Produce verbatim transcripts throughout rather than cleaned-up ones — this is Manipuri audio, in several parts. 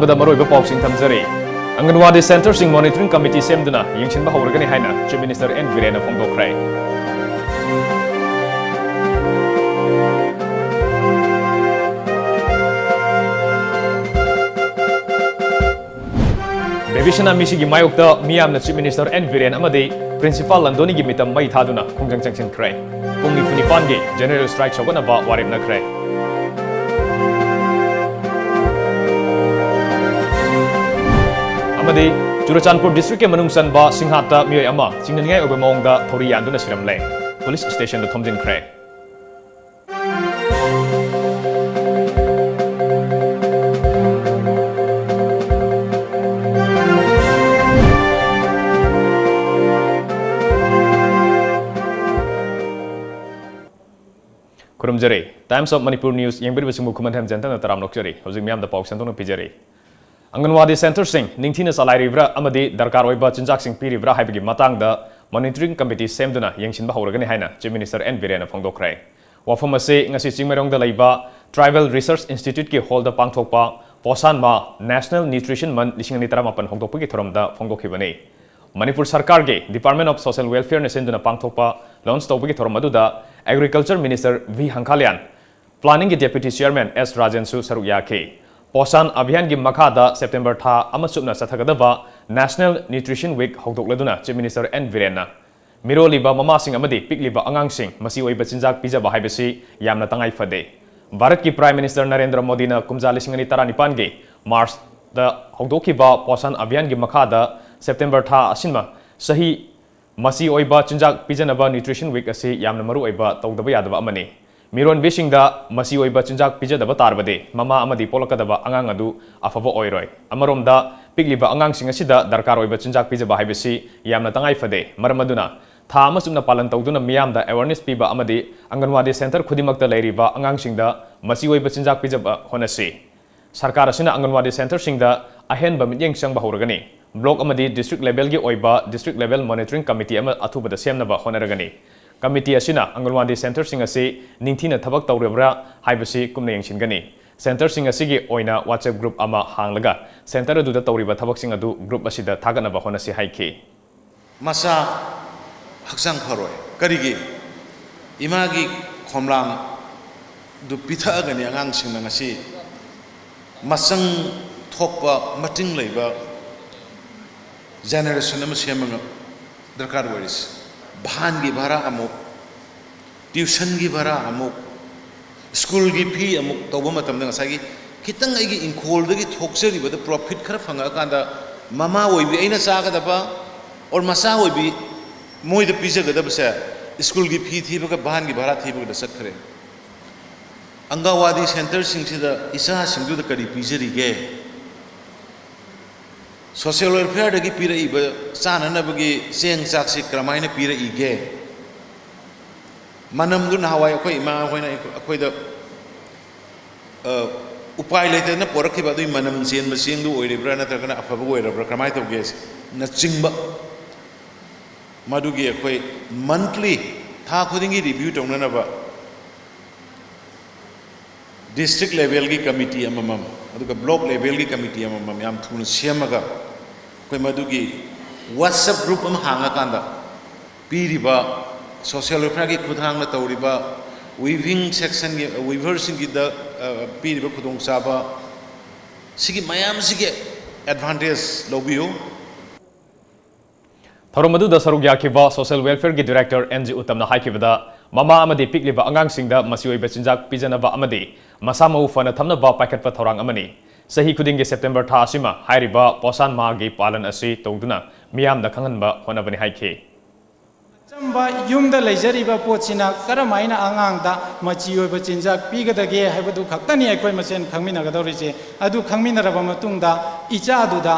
ꯗ ꯃꯔꯨꯑꯣꯏꯕ ꯄꯥꯎꯁꯤꯡ ꯊꯝꯖꯔꯤ꯫ ꯑꯪꯒꯟꯋꯥꯗꯤ centreꯁꯤꯡ monitoring committee ꯁꯦꯝꯗꯨꯅ ꯌꯦꯡꯁꯤꯟꯕ ꯍꯧꯔꯒꯅꯤ ꯍꯥꯏꯅ Chief Minister N ꯕꯤꯔꯦꯟꯅ ꯐꯣꯡꯗꯣꯛꯈ꯭ꯔꯦ꯫ ꯕꯦꯕꯤ ꯁꯅꯥ ꯃꯤꯁꯤꯒꯤ ꯃꯥꯌꯣꯛꯇ ꯃꯤꯌꯥꯝꯅ Chief Minister N ꯕꯤꯔꯦꯟ ꯑꯃꯗꯤ Principal ꯂꯟꯗꯣꯅꯤꯒꯤ ꯃꯤꯇꯝ ꯃꯩ ꯊꯥꯗꯨꯅ ꯈꯣꯡꯖꯪ ꯆꯪꯁꯤꯟꯈ꯭ꯔꯦ꯫ ꯄꯨꯡ ꯅꯤꯐꯨ ꯅꯤꯄꯥꯟꯒꯤ general strike ꯁꯧꯒꯠꯅꯕ ꯋꯥꯔꯦꯞꯅꯈ꯭ꯔꯦ꯫ ꯑꯃꯗꯤ ꯆꯨꯔꯆꯥꯟꯄꯨꯔ districtꯀꯤ ꯃꯅꯨꯡ ꯆꯟꯕ ꯁꯤꯡꯍꯥꯠꯇ ꯃꯤꯑꯣꯏ ꯑꯃ ꯆꯤꯡꯅꯅꯤꯡꯉꯥꯏ ꯑꯣꯏꯕ ꯃꯑꯣꯡꯗ ꯊꯧꯔꯤ ꯌꯥꯟꯗꯨꯅ ꯁꯤꯔꯝꯂꯦ꯫ Police stationꯗ ꯊꯣꯝꯖꯤꯟꯈ꯭ꯔꯦ꯫ ꯈꯨꯔꯨꯝꯖꯔꯤ꯫ Times of Manipur News ꯌꯦꯡꯕꯤꯔꯤꯕꯁꯤꯡꯕꯨ ꯈꯨꯃꯟꯊꯦꯝ ꯖꯦꯟꯇꯅ ꯇꯔꯥꯝꯅ ꯑꯣꯛꯆꯔꯤ꯫ ꯍꯧꯖꯤꯛ ꯃꯤꯌꯥꯝꯗ ꯄꯥꯎ ꯁꯟꯗꯣꯛꯅ ꯄꯤꯖꯔꯤ꯫ ꯑꯪꯒꯟꯋꯥꯗꯤ centreꯁꯤꯡ ꯅꯤꯡꯊꯤꯅ ꯆꯂꯥꯏꯔꯤꯕ꯭ꯔꯥ ꯑꯃꯗꯤ ꯗꯔꯀꯥꯔ ꯑꯣꯏꯕ ꯆꯤꯟꯖꯥꯛꯁꯤꯡ ꯄꯤꯔꯤꯕ꯭ꯔꯥ ꯍꯥꯏꯕꯒꯤ ꯃꯇꯥꯡꯗ monitoring committee ꯁꯦꯝꯗꯨꯅ ꯌꯦꯡꯁꯤꯟꯕ ꯍꯧꯔꯒꯅꯤ ꯍꯥꯏꯅ Chief Minister N ꯕꯤꯔꯦꯟꯅ ꯐꯣꯡꯗꯣꯛꯈ꯭ꯔꯦ꯫ ꯋꯥꯐꯝ ꯑꯁꯤ ꯉꯁꯤ ꯆꯤꯡꯃꯩꯔꯣꯡꯗ ꯂꯩꯕ Tribal Research Instituteꯀꯤ hallꯗ ꯄꯥꯡꯊꯣꯛꯄ Poshan Ma National Nutrition Month ꯂꯤꯁꯤꯡ ꯑꯅꯤ ꯇꯔꯥꯃꯥꯄꯟ ꯍꯧꯗꯣꯛꯄꯒꯤ ꯊꯧꯔꯝꯗ ꯐꯣꯡꯗꯣꯛꯈꯤꯕꯅꯤ꯫ ꯃꯅꯤꯄꯨꯔ ꯁꯔꯀꯥꯔꯒꯤ Department of Social Welfareꯅ ꯁꯤꯟꯗꯨꯅ ꯄꯥꯡꯊꯣꯛꯄ launch ꯇꯧꯕꯒꯤ ꯊꯧꯔꯝ ꯑꯗꯨꯗ Agriculture Minister V ꯍꯪꯈꯥꯂꯤꯌꯥꯟ, Planningꯒꯤ Deputy Chairman S ꯔꯥꯖꯦꯟꯁꯨ ꯁꯔꯨꯛ ꯌꯥꯈꯤ꯫ Poshan Abhiyanꯒꯤ ꯃꯈꯥꯗ September ꯊꯥ ꯑꯃ ꯆꯨꯞꯅ ꯆꯠꯊꯒꯗꯕ National Nutrition Week ꯍꯧꯗꯣꯛꯂꯗꯨꯅ Chief Minister N ꯕꯤꯔꯦꯟꯅ ꯃꯤꯔꯣꯜꯂꯤꯕ ꯃꯃꯥꯁꯤꯡ ꯑꯃꯗꯤ ꯄꯤꯛꯂꯤꯕ ꯑꯉꯥꯡꯁꯤꯡ ꯃꯆꯤ ꯑꯣꯏꯕ ꯆꯤꯟꯖꯥꯛ ꯄꯤꯖꯕ ꯍꯥꯏꯕꯁꯤ ꯌꯥꯝꯅ ꯇꯉꯥꯏ ꯐꯗꯦ꯫ ꯚꯥꯔꯠꯀꯤ Prime Minister ꯅꯔꯦꯟꯗ꯭ꯔ ꯃꯣꯗꯤꯅ ꯀꯨꯝꯖꯥ ꯂꯤꯁꯤꯡ ꯑꯅꯤ ꯇꯔꯥꯅꯤꯄꯥꯟꯒꯤ Marchꯇ ꯍꯧꯗꯣꯛꯈꯤꯕ Poshan Abhiyanꯒꯤ ꯃꯈꯥꯗ September ꯊꯥ ꯑꯁꯤꯟꯕ ꯆꯍꯤ ꯃꯆꯤ ꯑꯣꯏꯕ ꯆꯤꯟꯖꯥꯛ ꯄꯤꯖꯅꯕ Nutrition Week ꯑꯁꯤ ꯌꯥꯝꯅ ꯃꯔꯨ ꯑꯣꯏꯕ ꯇꯧꯗꯕ ꯌꯥꯗꯕ ꯑꯃꯅꯤ꯫ ꯃꯤꯔꯣꯟꯕꯤꯁꯤꯡꯗ ꯃꯆꯤ ꯑꯣꯏꯕ ꯆꯤꯟꯖꯥꯛ ꯄꯤꯖꯗꯕ ꯇꯥꯔꯕꯗꯤ ꯃꯃꯥ ꯑꯃꯗꯤ ꯄꯣꯛꯂꯛꯀꯗꯕ ꯑꯉꯥꯡ ꯑꯗꯨ ꯑꯐꯕ ꯑꯣꯏꯔꯣꯏ꯫ ꯑꯃꯔꯣꯝꯗ, ꯄꯤꯛꯂꯤꯕ ꯑꯉꯥꯡꯁꯤꯡ ꯑꯁꯤꯗ ꯗꯔꯀꯥꯔ ꯑꯣꯏꯕ ꯆꯤꯟꯖꯥꯛ ꯄꯤꯖꯕ ꯍꯥꯏꯕꯁꯤ ꯌꯥꯝꯅ ꯇꯉꯥꯏ ꯐꯗꯦ꯫ ꯃꯔꯝ ꯑꯗꯨꯅ, ꯊꯥ ꯑꯃ ꯆꯨꯞꯅ ꯄꯥꯂꯟ ꯇꯧꯗꯨꯅ ꯃꯤꯌꯥꯝꯗ awareness ꯄꯤꯕ ꯑꯃꯗꯤ ꯑꯪꯒꯟꯋꯥꯗꯤ centre ꯈꯨꯗꯤꯡꯃꯛꯇ ꯂꯩꯔꯤꯕ ꯑꯉꯥꯡꯁꯤꯡꯗ ꯃꯆꯤ ꯑꯣꯏꯕ ꯆꯤꯟꯖꯥꯛ ꯄꯤꯖꯕ ꯍꯣꯠꯅꯁꯤ꯫ ꯁꯔꯀꯥꯔ ꯑꯁꯤꯅ ꯑꯪꯒꯟꯋꯥꯗꯤ centreꯁꯤꯡꯗ ꯑꯍꯦꯟꯕ ꯃꯤꯠꯌꯦꯡ ꯆꯪꯕ ꯍꯧꯔꯒꯅꯤ꯫ Block ꯑꯃꯗꯤ district levelꯒꯤ ꯑꯣꯏꯕ District Level Monitoring Committee ꯑꯃ ꯑꯊꯨꯕꯗ ꯁꯦꯝꯅꯕ ꯍꯣꯠꯅꯔꯒꯅꯤ꯫ Committee ꯑꯁꯤꯅ ꯑꯪꯒꯟꯋꯥꯗꯤ centreꯁꯤꯡ ꯑꯁꯤ ꯅꯤꯡꯊꯤꯅ ꯊꯕꯛ ꯇꯧꯔꯤꯕ꯭ꯔꯥ ꯍꯥꯏꯕꯁꯤ ꯀꯨꯞꯅ ꯌꯦꯡꯁꯤꯟꯒꯅꯤ꯫ ꯁꯦꯟꯇꯔꯁꯤꯡ ꯑꯁꯤꯒꯤ ꯑꯣꯏꯅ WhatsApp group ꯑꯃ ꯍꯥꯡꯂꯒ ꯁꯦꯟꯇꯔ ꯑꯗꯨꯗ ꯇꯧꯔꯤꯕ ꯊꯕꯛꯁꯤꯡ ꯑꯗꯨ group ꯑꯁꯤꯗ ꯊꯥꯒꯠꯅꯕ ꯍꯣꯠꯅꯁꯤ ꯍꯥꯏꯈꯤ꯫ ꯃꯆꯥ ꯍꯛꯆꯥꯡ ꯐꯔꯣꯏ꯫ ꯀꯔꯤꯒꯤ? ꯏꯃꯥꯒꯤ ꯈꯣꯝꯂꯥꯡꯗꯨ ꯄꯤꯊꯛꯑꯒꯅꯤ ꯑꯉꯥꯡꯁꯤꯡꯅ ꯉꯁꯤ ꯃꯆꯪ ꯊꯣꯛꯄ, ꯃꯇꯤꯡ ꯂꯩꯕ generation ꯑꯃ ꯁꯦꯝꯕ ꯉꯝ-, ꯗꯔꯀꯥꯔ ꯑꯣꯏꯔꯤꯁꯦ꯫ ꯚꯥꯟꯒꯤ ꯚꯔꯥ ꯑꯃꯨꯛ, tuitionꯒꯤ ꯚꯔꯥ ꯑꯃꯨꯛ, ꯁ꯭ꯀꯨꯜꯒꯤ ꯐꯤ ꯑꯃꯨꯛ ꯇꯧꯕ ꯃꯇꯝꯗ ꯉꯁꯥꯏꯒꯤ ꯈꯤꯇꯪ ꯑꯩꯒꯤ ꯏꯪꯈꯣꯜꯗꯒꯤ ꯊꯣꯛꯆꯔꯤꯕꯗ profit ꯈꯔ ꯐꯪꯉꯛꯑꯀꯥꯟꯗ ꯃꯃꯥ ꯑꯣꯏꯕꯤ ꯑꯩꯅ ꯆꯥꯒꯗꯕ or ꯃꯆꯥ ꯑꯣꯏꯕꯤ ꯃꯣꯏꯗ ꯄꯤꯖꯒꯗꯕꯁꯦ ꯁ꯭ꯀꯨꯜꯒꯤ ꯐꯤ ꯊꯤꯕꯒ ꯚꯥꯟꯒꯤ ꯚꯔꯥ ꯊꯤꯕꯒꯗ ꯆꯠꯈ꯭ꯔꯦ꯫ ꯑꯪꯒꯟꯋꯥꯗꯤ centreꯁꯤꯡꯁꯤꯗ ꯏꯆꯥꯁꯤꯡꯗꯨꯗ ꯀꯔꯤ ꯄꯤꯖꯔꯤꯒꯦ? Social welfareꯗꯒꯤ ꯄꯤꯔꯛꯏꯕ ꯆꯥꯅꯅꯕꯒꯤ ꯆꯦꯡ ꯆꯥꯛꯁꯤ ꯀꯔꯝꯍꯥꯏꯅ ꯄꯤꯔꯛꯏꯒꯦ? ꯃꯅꯝꯗꯨ ꯅꯍꯥꯟꯋꯥꯏ ꯑꯩꯈꯣꯏ ꯏꯃꯥ ꯍꯣꯏꯅ ꯑꯩꯈꯣꯏꯗ, ꯑ, ꯎꯄꯥꯏ ꯂꯩꯇꯗꯅ ꯄꯣꯔꯛꯈꯤꯕ ꯑꯗꯨꯒꯤ ꯃꯅꯝ ꯆꯦꯟꯕ ꯆꯦꯡꯗꯨ ꯑꯣꯏꯔꯤꯕ꯭ꯔꯥ ꯅꯠꯇ꯭ꯔꯒꯅ ꯑꯐꯕ ꯑꯣꯏꯔꯕ꯭ꯔꯥ, ꯀꯔꯝꯍꯥꯏꯅ ꯇꯧꯒꯦ ꯅꯆꯤꯡꯕ, ꯃꯗꯨꯒꯤ ꯑꯩꯈꯣꯏ monthly, ꯊꯥ ꯈꯨꯗꯤꯡꯒꯤ review ꯇꯧꯅꯅꯕ district levelꯒꯤ committee ꯑꯃꯃꯝ, ꯑꯗꯨꯒ block levelꯒꯤ committee ꯑꯃꯃꯝ ꯌꯥꯝ ꯊꯨꯅ ꯁꯦꯝꯃꯒ ꯑꯩꯈꯣꯏ ꯃꯗꯨꯒꯤ WhatsApp group ꯑꯃ ꯍꯥꯡꯉꯀꯥꯟꯗ ꯄꯤꯔꯤꯕ social welfareꯒꯤ ꯈꯨꯠꯊꯥꯡꯗ ꯇꯧꯔꯤꯕ weaving sectionꯒꯤ, weaverꯁꯤꯡꯒꯤꯗ, ꯑ, ꯄꯤꯔꯤꯕ ꯈꯨꯗꯣꯡꯆꯥꯕ ꯁꯤꯒꯤ ꯃꯌꯥꯝꯁꯤꯒꯤ advantage ꯂꯧꯕꯤꯌꯨ꯫ ꯊꯧꯔꯝ ꯑꯗꯨꯗ ꯁꯔꯨꯛ ꯌꯥꯈꯤꯕ Social Welfareꯒꯤ Director N G ꯎꯠꯇꯝꯅ ꯍꯥꯏꯈꯤꯕꯗ, ꯃꯃꯥ ꯑꯃꯗꯤ ꯄꯤꯛꯂꯤꯕ ꯑꯉꯥꯡꯁꯤꯡꯗ ꯃꯆꯤ ꯑꯣꯏꯕ ꯆꯤꯟꯖꯥꯛ ꯄꯤꯖꯅꯕ ꯑꯃꯗꯤ ꯃꯁꯥ ꯃꯎ ꯐꯅ ꯊꯝꯅꯕ ꯄꯥꯏꯈꯠꯄ ꯊꯧꯔꯥꯡ ꯑꯃꯅꯤ꯫ ꯆꯍꯤ ꯈꯨꯗꯤꯡꯒꯤ September ꯊꯥ ꯑꯁꯤꯃ ꯍꯥꯏꯔꯤꯕ ꯄꯣꯁꯥꯟ ꯃꯥꯍꯒꯤ ꯄꯥꯂꯟ ꯑꯁꯤ ꯇꯧꯗꯨꯅ ꯃꯤꯌꯥꯝꯗ ꯈꯪꯍꯟꯕ ꯍꯣꯠꯅꯕꯅꯤ ꯍꯥꯏꯈꯤ꯫ ꯑꯆꯝꯕ ꯌꯨꯝꯗ ꯂꯩꯖꯔꯤꯕ ꯄꯣꯠꯁꯤꯅ ꯀꯔꯝꯍꯥꯏꯅ ꯑꯉꯥꯡꯗ ꯃꯆꯤ ꯑꯣꯏꯕ ꯆꯤꯟꯖꯥꯛ ꯄꯤꯒꯗꯒꯦ ꯍꯥꯏꯕꯗꯨ ꯈꯛꯇꯅꯤ ꯑꯩꯈꯣꯏ ꯃꯁꯦꯟ ꯈꯪꯃꯤꯟꯅꯒꯗꯧꯔꯤꯁꯦ꯫ ꯑꯗꯨ ꯈꯪꯃꯤꯟꯅꯔꯕ ꯃꯇꯨꯡꯗ ꯏꯆꯥꯗꯨꯗ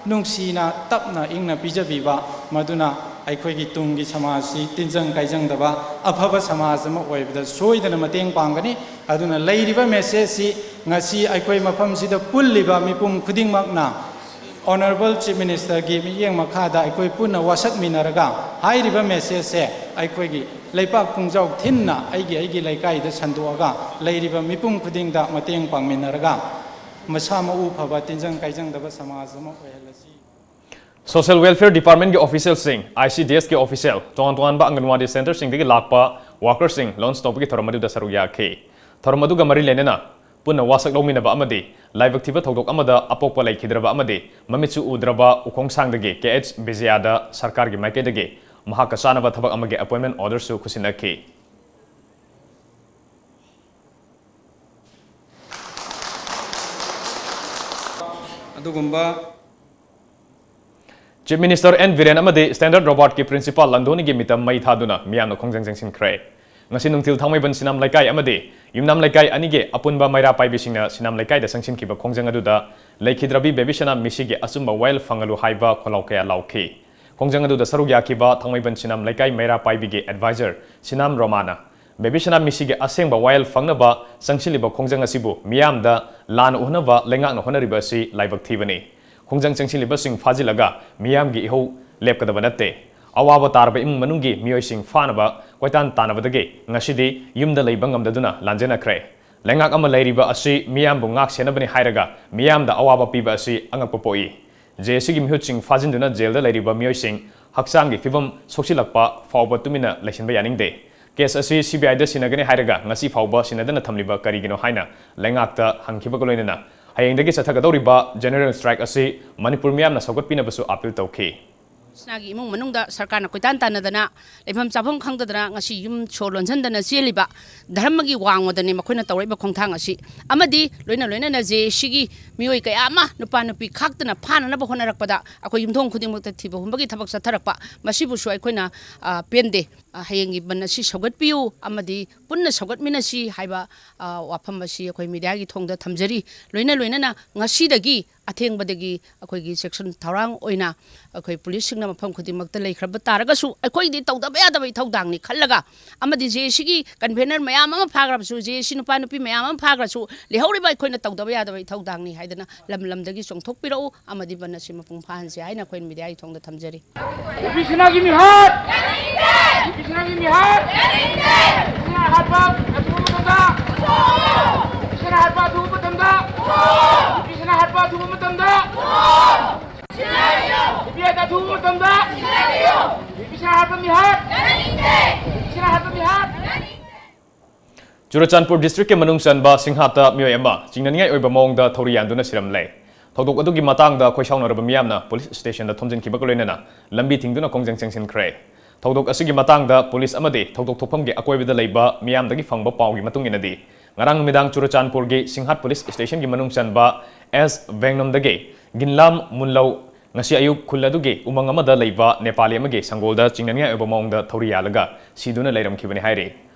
ꯅꯨꯡꯁꯤꯅ ꯇꯞꯅ ꯏꯪꯅ ꯄꯤꯖꯕꯤꯕ, ꯃꯗꯨꯅ ꯑꯩꯈꯣꯏꯒꯤ ꯇꯨꯡꯒꯤ ꯁꯃꯥꯖꯁꯤ ꯇꯤꯟꯖꯪ ꯀꯥꯏꯖꯪꯗꯕ ꯑꯐꯕ ꯁꯃꯥꯖ ꯑꯃ ꯑꯣꯏꯕꯗ ꯁꯣꯏꯗꯅ ꯃꯇꯦꯡ ꯄꯥꯡꯒꯅꯤ꯫ ꯑꯗꯨꯅ ꯂꯩꯔꯤꯕ messageꯁꯤ ꯉꯁꯤ ꯑꯩꯈꯣꯏ ꯃꯐꯝꯁꯤꯗ ꯄꯨꯜꯂꯤꯕ ꯃꯤꯄꯨꯝ ꯈꯨꯗꯤꯡꯃꯛꯅ Honourable Chief Ministerꯒꯤ ꯃꯤꯠꯌꯦꯡ ꯃꯈꯥꯗ ꯑꯩꯈꯣꯏ ꯄꯨꯟꯅ ꯋꯥꯁꯛꯃꯤꯟꯅꯔꯒ ꯍꯥꯏꯔꯤꯕ messageꯁꯦ ꯑꯩꯈꯣꯏꯒꯤ ꯂꯩꯄꯥꯛ ꯄꯨꯡꯖꯥꯎ ꯊꯤꯟꯅ ꯑꯩꯒꯤ ꯑꯩꯒꯤ ꯂꯩꯀꯥꯏꯗ ꯁꯟꯗꯣꯛꯑꯒ ꯂꯩꯔꯤꯕ ꯃꯤꯄꯨꯝ ꯈꯨꯗꯤꯡꯗ ꯃꯇꯦꯡ ꯄꯥꯡꯃꯤꯟꯅꯔꯒ ꯃꯁꯥ ꯃꯎ ꯐꯕ, ꯇꯤꯟꯖꯪ ꯀꯥꯏꯖꯪꯗꯕ ꯁꯃꯥꯖ ꯑꯃ ꯑꯣꯏꯍꯜꯂꯁꯤ꯫ Social Welfare Department ꯀꯤ official ꯁꯤꯡ, I C D S ꯀꯤ official, ꯇꯣꯉꯥꯟ ꯇꯣꯉꯥꯟꯕ ꯑꯪꯒꯟꯋꯥꯗꯤ centre ꯁꯤꯡꯗꯒꯤ ꯂꯥꯛꯄ worker ꯁꯤꯡ launch ꯇꯧꯕꯒꯤ ꯊꯧꯔꯝ ꯑꯗꯨꯗ ꯁꯔꯨꯛ ꯌꯥꯈꯤ꯫ ꯊꯧꯔꯝ ꯑꯗꯨꯒ ꯃꯔꯤ ꯂꯩꯅꯅ ꯄꯨꯟꯅ ꯋꯥꯁꯛ ꯂꯧꯃꯤꯟꯅꯕ ꯑꯃꯗꯤ ꯂꯥꯏꯕꯛ ꯊꯤꯕ ꯊꯧꯗꯣꯛ ꯑꯃꯗ ꯑꯄꯣꯛꯄ ꯂꯩꯈꯤꯗ꯭ꯔꯕ ꯑꯃꯗꯤ ꯃꯃꯤꯠꯁꯨ ꯎꯗ꯭ꯔꯕ ꯎꯈꯣꯡꯁꯥꯡꯗꯒꯤ K H ꯕꯤꯖꯌꯥꯗ ꯁꯔꯀꯥꯔꯒꯤ ꯃꯥꯏꯀꯩꯗꯒꯤ ꯃꯍꯥꯛꯀ ꯆꯥꯟꯅꯕ ꯊꯕꯛ ꯑꯃꯒꯤ appointment order ꯁꯨ ꯈꯨꯠꯁꯤꯟꯅꯈꯤ꯫ ꯑꯗꯨꯒꯨꯝꯕ Chief Minister N ꯕꯤꯔꯦꯟ ꯑꯃꯗꯤ Standard Robert ꯀꯤ principal ꯂꯟꯗꯣꯅꯤꯒꯤ ꯃꯤꯇꯝ ꯃꯩ ꯊꯥꯗꯨꯅ ꯃꯤꯌꯥꯝꯅ ꯈꯣꯡꯖꯪ ꯆꯪꯁꯤꯟꯈ꯭ꯔꯦ꯫ ꯉꯁꯤ ꯅꯨꯡꯊꯤꯜ ꯊꯥꯡꯃꯩꯕꯟ ꯁꯤꯅꯥꯝ ꯂꯩꯀꯥꯏ ꯑꯃꯗꯤ ꯌꯨꯝꯅꯥꯝ ꯂꯩꯀꯥꯏ ꯑꯅꯤꯒꯤ ꯑꯄꯨꯟꯕ ꯃꯩꯔꯥ ꯄꯥꯏꯕꯤꯁꯤꯡꯅ ꯁꯤꯅꯥꯝ ꯂꯩꯀꯥꯏꯗ ꯆꯪꯁꯤꯟꯈꯤꯕ ꯈꯣꯡꯖꯪ ꯑꯗꯨꯗ ꯂꯩꯈꯤꯗ꯭ꯔꯕꯤ ꯕꯦꯕꯤꯁꯅꯥ ꯃꯤꯁꯤꯒꯤ ꯑꯆꯨꯝꯕ ꯋꯥꯌꯦꯜ ꯐꯪꯍꯜꯂꯨ ꯍꯥꯏꯕ ꯈꯣꯜꯂꯥꯎ ꯀꯌꯥ ꯂꯥꯎꯈꯤ꯫ ꯈꯣꯡꯖꯪ ꯑꯗꯨꯗ ꯁꯔꯨꯛ ꯌꯥꯈꯤꯕ ꯊꯥꯡꯃꯩꯕꯟ ꯁꯤꯅꯥꯝ ꯂꯩꯀꯥꯏ ꯃꯩꯔꯥ ꯄꯥꯏꯕꯤꯒꯤ advisor ꯁꯤꯅꯥꯝ ꯔꯣꯃꯥꯅ ꯕꯦꯕꯤꯁꯅꯥ ꯃꯤꯁꯤꯒꯤ ꯑꯁꯦꯡꯕ ꯋꯥꯌꯦꯜ ꯐꯪꯅꯕ ꯆꯪꯁꯤꯜꯂꯤꯕ ꯈꯣꯡꯖꯪ ꯑꯁꯤꯕꯨ ꯃꯤꯌꯥꯝꯗ ꯂꯥꯟꯅ ꯎꯍꯟꯅꯕ ꯂꯩꯉꯥꯛꯅ ꯍꯣꯠꯅꯔꯤꯕ ꯑꯁꯤ ꯂꯥꯏꯕꯛ ꯊꯤꯕꯅꯤ꯫ ꯈꯣꯡꯖꯪ ꯆꯪꯁꯤꯜꯂꯤꯕꯁꯤꯡ ꯐꯥꯖꯤꯜꯂꯒ ꯃꯤꯌꯥꯝꯒꯤ ꯏꯍꯧ ꯂꯦꯞꯀꯗꯕ ꯅꯠꯇꯦ꯫ ꯑꯋꯥꯕ ꯇꯥꯔꯕ ꯏꯃꯨꯡ ꯃꯅꯨꯡꯒꯤ ꯃꯤꯑꯣꯏꯁꯤꯡ ꯐꯥꯅꯕ ꯀꯣꯏꯇꯥꯟ ꯇꯥꯟꯅꯕꯗꯒꯤ ꯉꯁꯤꯗꯤ ꯌꯨꯝꯗ ꯂꯩꯕ ꯉꯝꯗꯗꯨꯅ ꯂꯥꯟꯖꯦꯟꯅꯈ꯭ꯔꯦ꯫ ꯂꯩꯉꯥꯛ ꯑꯃ ꯂꯩꯔꯤꯕ ꯑꯁꯤ ꯃꯤꯌꯥꯝꯕꯨ ꯉꯥꯛ ꯁꯦꯟꯅꯕꯅꯤ ꯍꯥꯏꯔꯒ ꯃꯤꯌꯥꯝꯗ ꯑꯋꯥꯕ ꯄꯤꯕ ꯑꯁꯤ ꯑꯉꯛꯄ ꯄꯣꯛꯏ꯫ ꯖꯦ ꯑꯦ ꯁꯤꯒꯤ ꯃꯤꯍꯨꯠꯁꯤꯡ ꯐꯥꯖꯤꯟꯗꯨꯅ ꯖꯦꯜꯗ ꯂꯩꯔꯤꯕ ꯃꯤꯑꯣꯏꯁꯤꯡ ꯍꯛꯆꯥꯡꯒꯤ ꯐꯤꯕꯝ ꯁꯣꯛꯆꯤꯜꯂꯛꯄ ꯐꯥꯎꯕ ꯇꯨꯃꯤꯟꯅ ꯂꯩꯁꯤꯟꯕ ꯌꯥꯅꯤꯡꯗꯦ꯫ ꯀꯦꯁ ꯑꯁꯤ ꯁꯤ ꯕꯤ ꯑꯥꯏꯗ ꯁꯤꯟꯅꯒꯅꯤ ꯍꯥꯏꯔꯒ ꯉꯁꯤ ꯐꯥꯎꯕ ꯁꯤꯟꯅꯗꯅ ꯊꯝꯂꯤꯕ ꯀꯔꯤꯒꯤꯅꯣ ꯍꯥꯏꯅ ꯂꯩꯉꯥꯛꯇ ꯍꯪꯈꯤꯕꯒ ꯂꯣꯏꯅꯅ ꯍꯌꯦꯡꯗꯒꯤ ꯆꯠꯊꯒꯗꯧꯔꯤꯕ general strike ꯑꯁꯤ ꯃꯅꯤꯄꯨꯔ ꯃꯤꯌꯥꯝꯅ ꯁꯧꯒꯠꯄꯤꯅꯕꯁꯨ appeal ꯇꯧꯈꯤ꯫ ꯁꯅꯥꯒꯤ ꯏꯃꯨꯡ ꯃꯅꯨꯡꯗ ꯁꯔꯀꯥꯔꯅ ꯀꯣꯏꯇꯥꯟ ꯇꯥꯟꯅꯗꯅ, ꯂꯩꯐꯝ ꯆꯥꯐꯝ ꯈꯪꯗꯗꯅ ꯉꯁꯤ ꯌꯨꯝ ꯁꯣ ꯂꯣꯟꯁꯤꯟꯗꯅ ꯆꯦꯜꯂꯤꯕ ꯙꯔꯃꯒꯤ ꯋꯥꯡꯃꯗꯅꯤ ꯃꯈꯣꯏꯅ ꯇꯧꯔꯛꯏꯕ ꯈꯣꯡꯊꯥꯡ ꯑꯁꯤ꯫ ꯑꯃꯗꯤ ꯂꯣꯏꯅ ꯂꯣꯏꯅꯅ ꯖꯦ ꯑꯦ ꯁꯤꯒꯤ ꯃꯤꯑꯣꯏ ꯀꯌꯥ ꯑꯃ ꯅꯨꯄꯥ ꯅꯨꯄꯤ ꯈꯥꯛꯇꯅ ꯐꯥꯅꯅꯕ ꯍꯣꯠꯅꯔꯛꯄꯗ ꯑꯩꯈꯣꯏ ꯌꯨꯝꯊꯣꯡ ꯈꯨꯗꯤꯡꯃꯛꯇ ꯊꯤꯕ ꯍꯨꯝꯕꯒꯤ ꯊꯕꯛ ꯆꯠꯊꯔꯛꯄ, ꯃꯁꯤꯕꯨꯁꯨ ꯑꯩꯈꯣꯏꯅ, ꯑ, ꯄꯦꯟꯗꯦ꯫ ꯑ, ꯍꯌꯦꯡꯒꯤ ꯕꯟ ꯑꯁꯤ ꯁꯧꯒꯠꯄꯤꯌꯨ ꯑꯃꯗꯤ ꯄꯨꯟꯅ ꯁꯧꯒꯠꯃꯤꯟꯅꯁꯤ ꯍꯥꯏꯕ, ꯑ, ꯋꯥꯐꯝ ꯑꯁꯤ ꯑꯩꯈꯣꯏ ꯃꯤꯗꯤꯌꯥꯒꯤ ꯊꯣꯡꯗ ꯊꯝꯖꯔꯤ꯫ ꯂꯣꯏꯅ ꯂꯣꯏꯅꯅ ꯉꯁꯤꯗꯒꯤ ꯑꯊꯦꯡꯕꯗꯒꯤ ꯑꯩꯈꯣꯏꯒꯤ section ꯊꯧꯔꯥꯡ ꯑꯣꯏꯅ ꯑꯩꯈꯣꯏ ꯄꯨꯂꯤꯁꯁꯤꯡꯅ ꯃꯐꯝ ꯈꯨꯗꯤꯡꯃꯛꯇ ꯂꯩꯈ꯭ꯔꯕ ꯇꯥꯔꯒꯁꯨ, ꯑꯩꯈꯣꯏꯗꯤ ꯇꯧꯗꯕ ꯌꯥꯗꯕ ꯏꯊꯧꯗꯥꯡꯅꯤ ꯈꯜꯂꯒ, ꯑꯃꯗꯤ ꯖꯦ ꯑꯦ ꯁꯤꯒꯤ convener ꯃꯌꯥꯝ ꯑꯃ ꯐꯥꯈ꯭ꯔꯕꯁꯨ, ꯖꯦ ꯑꯦ ꯁꯤ ꯅꯨꯄꯥ ꯅꯨꯄꯤ ꯃꯌꯥꯝ ꯑꯃ ꯐꯥꯈ꯭ꯔꯁꯨ, ꯂꯩꯍꯧꯔꯤꯕ ꯑꯩꯈꯣꯏꯅ ꯇꯧꯗꯕ ꯌꯥꯗꯕ ꯏꯊꯧꯗꯥꯡꯅꯤ ꯍꯥꯏꯗꯅ ꯂꯝ ꯂꯝꯗꯒꯤ ꯆꯣꯡꯊꯣꯛꯄꯤꯔꯛꯎ ꯑꯃꯗꯤ ꯕꯟ ꯑꯁꯤ ꯃꯄꯨꯡ ꯐꯥꯍꯟꯁꯤ ꯍꯥꯏꯅ ꯑꯩꯈꯣꯏꯅ ꯃꯤꯗꯤꯌꯥꯒꯤ ꯊꯣꯡꯗ ꯊꯝꯖꯔꯤ꯫ ꯕꯤꯁꯅꯥꯒꯤ ꯃꯤꯍꯥꯠ! ꯕꯤꯁꯅꯥꯒꯤ ꯃꯤꯍꯥꯠ! ꯆꯨꯔꯆꯥꯟꯄꯨꯔ ꯗꯤꯁꯇ꯭ꯔꯤꯛꯀꯤ ꯃꯅꯨꯡ ꯆꯟꯕ ꯁꯤꯡꯍꯥꯠꯇ ꯃꯤꯑꯣꯏ ꯑꯃ ꯆꯤꯡꯅꯅꯤꯡꯉꯥꯏ ꯑꯣꯏꯕ ꯃꯑꯣꯡꯗ ꯊꯧꯔꯤ ꯌꯥꯟꯗꯨꯅ ꯁꯤꯔꯝꯂꯦ꯫ ꯊꯧꯗꯣꯛ ꯑꯗꯨꯒꯤ ꯃꯇꯥꯡꯗ ꯈꯣꯏꯁꯥꯎꯅꯔꯕ ꯃꯤꯌꯥꯝꯅ ꯄꯨꯂꯤꯁ ꯁ꯭ꯇꯦꯁꯟꯗ ꯊꯣꯝꯖꯤꯟꯈꯤꯕꯒ ꯂꯣꯏꯅꯅ ꯂꯝꯕꯤ ꯊꯤꯡꯗꯨꯅ ꯈꯣꯡꯖꯪ ꯆꯪꯁꯤꯟꯈ꯭ꯔꯦ꯫ ꯊꯧꯗꯣꯛ ꯑꯁꯤꯒꯤ ꯃꯇꯥꯡꯗ ꯄꯨꯂꯤꯁ ꯑꯃꯗꯤ ꯊꯧꯗꯣꯛ ꯊꯣꯛꯐꯝꯒꯤ ꯑꯀꯣꯏꯕꯗ ꯂꯩꯕ ꯃꯤꯌꯥꯝꯗꯒꯤ ꯐꯪꯕ ꯄꯥꯎꯒꯤ ꯃꯇꯨꯡ ꯏꯟꯅꯗꯤ, ꯉꯔꯥꯡ ꯅꯨꯃꯤꯗꯥꯡ ꯆꯨꯔꯆꯥꯟꯄꯨꯔꯒꯤ ꯁꯤꯡꯍꯥꯠ ꯄꯨꯂꯤꯁ ꯁ꯭ꯇꯦꯁꯟꯒꯤ ꯃꯅꯨꯡ ꯆꯟꯕ ꯑꯦꯁ ꯚꯦꯡꯅꯝꯗꯒꯤ ꯒꯤꯟꯂꯥꯝ ꯃꯨꯟꯂꯧ ꯉꯁꯤ ꯑꯌꯨꯛ ꯈꯨꯜ ꯑꯗꯨꯒꯤ ꯎꯃꯪ ꯑꯃꯗ ꯂꯩꯕ ꯅꯦꯄꯥꯂꯤ ꯑꯃꯒꯤ ꯁꯪꯒꯣꯜꯗ ꯆꯤꯡꯅꯅꯤꯡꯉꯥꯏ ꯑꯣꯏꯕ ꯃꯑꯣꯡꯗ ꯊꯧꯔꯤ ꯌꯥꯜꯂꯒ ꯁꯤꯗꯨꯅ ꯂꯩꯔꯝꯈꯤꯕꯅꯤ ꯍꯥꯏꯔꯤ꯫